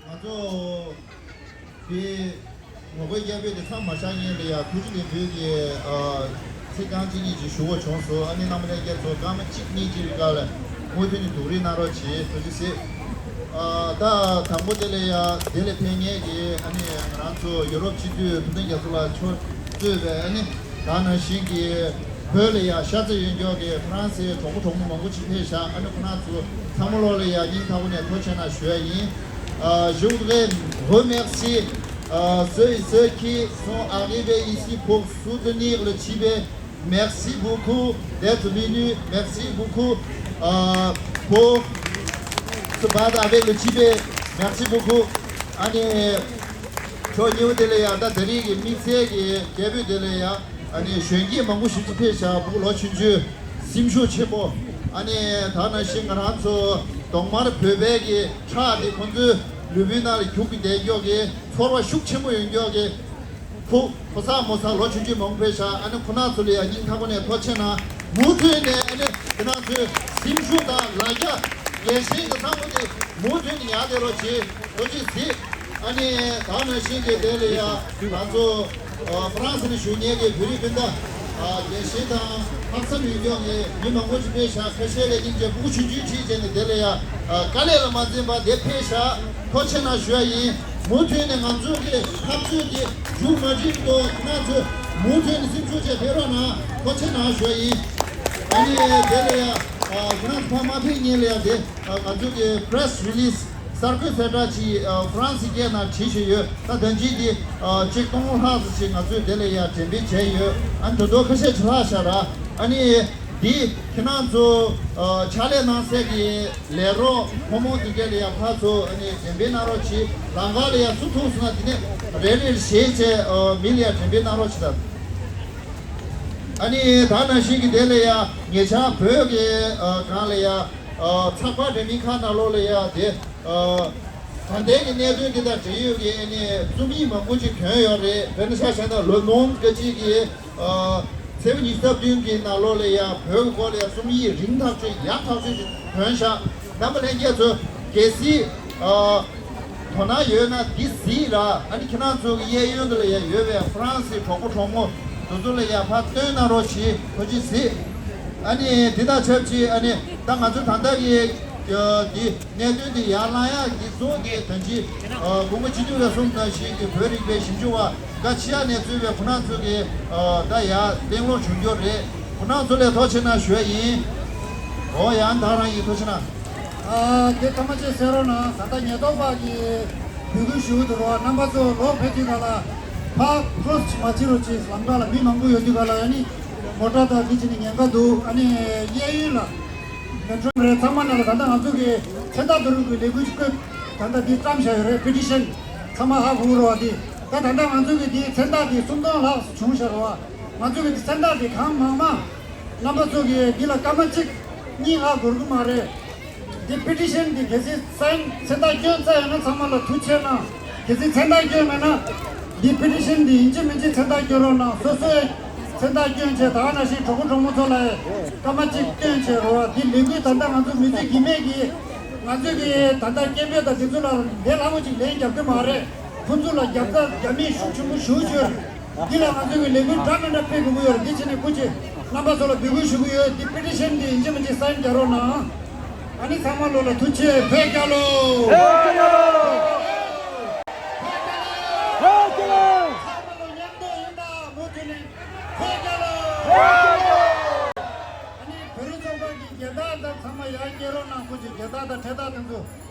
ང་ཚོ་དེ་ངོ་རྒོལ་སྐད་འབོད་དེ་མཚམས་མ་བཞག་སྔོན་ལ་ཡ་ཐུགས་རྗེ་ལེགས་འབུལ་གྱི། ཨ། ཚིག་རྐང་གཅིག་གཉིས་ཅིག་ཞུ་དགོས་བྱུང་སོང་། ཨ་ནི་རྣམ་པ་ལྷན་རྒྱས་ཚོ་སྐར་མ་གཅིག་གཉིས་ཅིག་གི་སྐབས་ལ་མུ་མཐུད་ནས་སྡུག་རུས་གནང་རོགས་གྱིས། ཐུགས་རྗེ་གཟིགས། ཨ། ད་དང་པོ་དེ་ལ་ཡ་དེ་ལ་ཕེབས་མཁན་གྱི། ཨ་ནི་ང་རང་ཚོ་ཡུ་རོབ་སྤྱི་འཐུས་ཐུབ་བསྟན་རྒྱ་མཚོ་ལགས་མཆོག་གཙོས་པའི། ཨ་ནི་ད་ནང་བཞིན་གྱི་བོད་ལ་ཡ་ཤ་ཚ་ཡོད་མཁན་གྱི་ཧྥ་རན་སིའི་གྲོགས་པོ་གྲོགས་མོ་མང་པོ་ཅིག་ཕེབས་ཤག་ཨ་ནི་ཁོང་རྣམ་ཚོ་ཚང་མ་ལོག་ལ་ཡ་སྙིང་ཐག་པ་ནས་ཐུགས་རྗེ་ཆེ་གནང་ཞུ་ཡ་ཡིན། Euh, je voudrais remercier, euh, ceux et ceux qui sont arrivés ici pour soutenir le Tibet. Merci beaucoup d'être venus. Merci beaucoup, euh, pour se battre avec le Tibet. Merci beaucoup. ཨ་ནི་ཕྱོགས་གཉིས་པོ་དེ་ལ་ཡ་ད་ད་རེས་ཀྱི་དམིགས་བསལ་གྱི་སྐད་འབོད་དེ་ལ་ཡ། ཨ་ནི་གཞོན་སྐྱེས་མང་པོ་ཞིག་ཅིག་ཕེབས་ཤག་ཕྲུ་གུ་ལོ་ཆུང་ཆུང་། སེམས་ཤུགས་ཆེན་པོ། ཨ་ནི་ད་ནང་བཞིན་ང་རང་ཚོ་གདོང་དམར་བོད་པའི་གི་ཁྲག་དེ་ཁོང་ཚོའི་ལུས་པོའི་ནང་ལ་རྒྱུག་གི་བསྡད་མགྱོགས་ཀྱི་ཚོར་བ་ཤུགས་ཆེན་པོ་ཡོད་མགྱོགས་ཀྱི། ཕྲུ་གུ་ཕོ་གསར་མོ་གསར་ལོ་ཆུང་ཆུང་མང་པོ་ཕེབས་ཤག་ཨ་ནི་ཁོང་རྣམ་ཚོ་ལ་ཡ་སྙིང་ཐག་པ་ནས་ཐུགས་རྗེ་ཆེ་གནང་། མུ་མཐུད་ནས་ཨ་ནི་ཁྱེད་རྣམ་ཚོའི་སེམས་ཤུགས་དང་ལ་རྒྱ། རྒྱལ་ཞེན་གྱི་བསམ་བློ་དེ་མུ་མཐུད་ནས་ཡར་སླེབས་རོགས་བྱེད། ཐུགས་རྗེ་གཟིགས། ཨ་ནི་ད་ནང་བཞིན་གྱི་དེ་ལ་ཡ་ང་ཚོ་ཨ་ཧྥ་རན་སི་ནས་བཞུགས་མཁན་གྱི་བོད་རིགས་སྤུན་ཟླ། ཨ། རྒྱལ་ཞེན་དང་ལྷག་བསམ་ཡོད་མཁན་གྱི་མི་མང་པོ་ཞིག་ཕེབས་ཤག་ཁ་ཤས་ལ་སྙིང་རྗེ། ཕྲུ་གུ་ཆུང་ཆུང་ཁྲིད་བྱས་ནས་དེ་ལ་ཡ། ཨ། དཀའ་ལས་ལ་མ་འཛེམས་པར་དེ་ཕེབས་ཤག་ཐུགས་རྗེ་ཆེ་གནང་ཞུ་ཡ་ཡིན། མུ་མཐུད་ནས་ང་ཚོ་གི་འཐབ་རྩོད་དེ་མཇུག་མ་སྒྲིལ་དུས་ང་ཚོས་མུ་མཐུད་ནས་སེམས་ཤུགས་བཅས་ཕེབས་རོགས་གནང་། ཐུགས་རྗེ་ཆེ་གནང་ཞུ་ཡ་ཡིན། ཨ་ནི་དེ་ལ་ཡ། ཨ། ང་ཚོ་ཕ་མ་ཕེབས་མཁན་ལ་ཡ་དེ། ཨ། ང་ཚོ་གི་པི་རེ་སི་རི་ལི་སི་གསར་འགོད་གསལ་བསྒྲགས་ཅིག་ཨ། ཧྥ་རན་སི་སྐད་ནང་བྲིས་བཞིན་ཡོད། ད་ད་ཅི་དེ། ཨ། ཆིག་སྟོང་ལྷག་ཙམ་ཞིག་ང་ཚོས་དེ་ལ་ཡ་འགྲེམས་སྤེལ་བྱས་ཡོད། ཨ་ནི་ད་དུང་ཁ་ཤས་ཅིག་ལྷག་ཤག་ར། ཨ་ནི་ འདི་ཁྱེད་རང་ཚོ་ཨ་ཕྱག་ལས་གནང་སའི་གི་ལས་རོགས་ཕོ་མོ་དེ་ག་ལ་ཡ་ཕར་ཚུར་ཨ་ནི་འགྲེམས་སྤེལ་གནང་རོགས་གྱིས། ལམ་ཁ་ལ་ཡ་སུ་ཐུག་སོང་ན་དེ་ནས་རེ་རེ་བཞེས་བྱས་ཨ་མི་ལ་ཡ་འགྲེམས་སྤེལ་གནང་རོགས་གྱིས་དང་། ཨ་ནི་ད་ནང་བཞིན་གྱི་དེ་ལ་ཡ་ཉེ་ཆར་བོད་ཀྱི་ཨ་སྒང་ལ་ཡ་ཨ་ཚགས་པར་འདྲ་མིན་ཁག་ནང་ལོགས་ལ་ཡ་དེ་ཨ་ད་ལྟའི་གི་གནད་དོན་འདི་དང་འབྲེལ་ཡོད་ཀྱི་ཨ་ནི་རྩོམ་ཡིག་མང་པོ་ཅིག་ཐོན་ཡོད་རེད། དཔེར་ན་ཆ་བཞག་ན་ལོ་མོན་ཀ་ཅིག་གི་ཨ་ཚེས་པ་ཉི་ཤུ་རྩ་བདུན་གྱི་ནང་ལོགས་ལ་ཡ་བོད་ཀྱི་སྐོར་ལ་ཡ་རྩོམ་ཡིག་རིང་ཐག་ཆོད་ཡག་ཐག་ཆོད་ཅིག་ཐོན་ཤག་རྣམ་པ་ལྷན་རྒྱས་ཚོ་གལ་སྲིད་ཨ་དོ་སྣང་ཡོད་ན་འདི་གཟིགས་ར། ཨ་ནི་ཁྱེད་རང་ཚོ་གི་གཡས་གཡོན་དུ་ལ་ཡ་ཡོད་པའི་ཧྥ་རན་སིའི་གྲོགས་པོ་གྲོགས་མོ་དེ་ཚོ་ལ་ཡ་ཕར་སྟོན་གནང་རོགས་གྱིས། ཐུགས་རྗེ་གཟིགས། ཨ་ནི་འདི་དང་ཆབས་ཅིག་ཨ་ནི་ད་ང་ཚོ་ད་ལྟ་གི་ཨ་འདི་གནད་དོན་འདི་ཡར་བསླང་ཡག་གི་གཙོ་བོ་དེ་ད་ཅི་ཨ་གོང་མ་སྤྱི་འཐུས་ལགས་གསུངས་ནང་བཞིན་གྱི་བོད་རིག་པའི་ཞིབ་འཇུག་པ་འགའ་ཕྱི་ཡ་ནས་གཙོས་པའི་ཁོ་རང་ཚོ་གི་ཨ་ད་ཡར་གླེང་སློང་བྱུང་རྒྱུ་རེད། ཁོ་རང་ཚོ་ལ་ཐུགས་རྗེ་གནང་ཞུ་ཡ་ཡིན། འོ་ཡང་ད་རང་ཡིན། ཐུགས་རྗེ་གནང་། ཨ་དེ་ཐ་མ་ཅིག་གསན་རོགས་གནང་། ད་ལྟ་ཉེན་རྟོག་པ་གིས་འབོད་སྐུལ་ཞུ་གི་འདུག་རོགས། རྣམ་པ་ཚོ་ལོག་ཕེབས་དུས་ག་ལ་ཕར་ཁོ་སི་མ་བྱེད་རོགས་གྱིས། ལམ་ཁ་ལ་མི་མང་པོ་ཡོད་དུས་ག་ལ་ཡ་ནི་མོ་ཊ་དང་འདི་བྱས་ནས་ཉེན་ཁ་འདུག་ཨ་ནི་གཡས་གཡོན་ལ་མེ་ཊོ་རེད། ཚང་མ་ནང་ལ་ད་ལྟ་ང་ཚོ་གི་མཚན་རྟགས་བསྡུ་རུབ་ཀྱི་ལས་འགུལ་ཅིག་བཀོད། ད་ལྟ་འདི་བཀྲམ་བཞག་ཡོད་རེད། པེ་ཊི་ཤན་ཚང་མ་ཧ་གོ་གི་རེད་པ། འདི་ད་ད་ལྟ་ང་ཚོ་གི་འདི་མཚན་རྟགས་འདི་སུམ་སྟོང་ལྷག་བྱུང་བཞག་རེད་པ། ང་ཚོ་གི་འདི་མཚན་རྟགས་འདི་གང་མང་མང་རྣམ་པ་ཚོ་གི་འདི་ལ་སྐར་མ་གཅིག་གཉིས་ལྷག་འགོར་གི་མ་རེད། འདི་པེ་ཊི་ཤན་འདི་གལ་སྲིད་སའིན་མཚན་རྟགས་བསྐྱོན་ཚར་ཡོད་ན་ཚང་མ་ལ་ཐུགས་རྗེ་གནང་། གལ་སྲིད་མཚན་རྟགས་བསྐྱོན་མེད་ན་འདི་པེ་ཊི་ཤན་འདི་ཡིན་གཅིག་མིན་གཅིག་མཚན་རྟགས་བསྐྱོན་རོགས་གནང་། སོ་སོའི་མཚན་རྟགས་བསྐྱོན་བྱས། ད་ག་ནང་བཞིན་གྲོགས་པོ་གྲོགས་མོ་ཚོ་ལ་སྐར་མ་གཅིག་བསྐྱོན་བྱས་རོགས། འདི་ལས་འགུལ་ད་ལྟ་ང་ཚོ་མི་ཚེ་གི་མེད་ཀྱི་ང་ཚོས་ཀྱི་ད་ལྟ་སྐད་འབོད་དང་དེ་ཚོ་ལ་ལས་སླ་པོ་ཅིག་ལན་རྒྱབ་ཀྱི་མ་རེད། ཁོང་ཚོ་ལ་རྒྱབ་རྩ་རྒྱབ་མེད་ཤུགས་ཆེན་པོ་ཞེ་པོ་ཅིག་ཡོད་རེད། འདི་ལ་ང་ཚོས་ཀྱི་ལས་འགུལ་འདྲ་མི་འདྲ་སྤེལ་དགོས་ཀྱི་ཡོད་རེད། འདི་བྱས་ནས་སྐུ་མཁྱེན་རྣམ་པ་ཚོ་ལ་འབོད་སྐུལ་ཞུ་གི་ཡོད། འདི་པེ་ཊི་ཤན་འདི་ཡིན་གཅིག་མིན་གཅིག་སའིན་རྒྱག་རོགས་གནང་། ཨ་ནི་ཚང་མ་ལོ་ལ་ཐུགས་རྗེ་ཆེ། བོད་རྒྱལ་ལོ། བོད་རྒྱལ་ལོ། བོད་རྒྱལ་ལོ། ཚང་མ་ལོ་མཉམ་དུ་ཡིན་ད་མུ་མཐུད་ནས་བོད་རྒྱལ་ལོ། བོད་རྒྱལ་ལོ། ཨ་ནི་བོད་རིགས་ཚོགས་པ་གི་རྒྱལ་དར་དང་ཚང་མ་ཡར་སྐྱེལ་རོགས་གནང་། སྐུ་མཁྱེན། རྒྱལ་དར་དང་འཕྲེད་དར་དེ་ཚོ།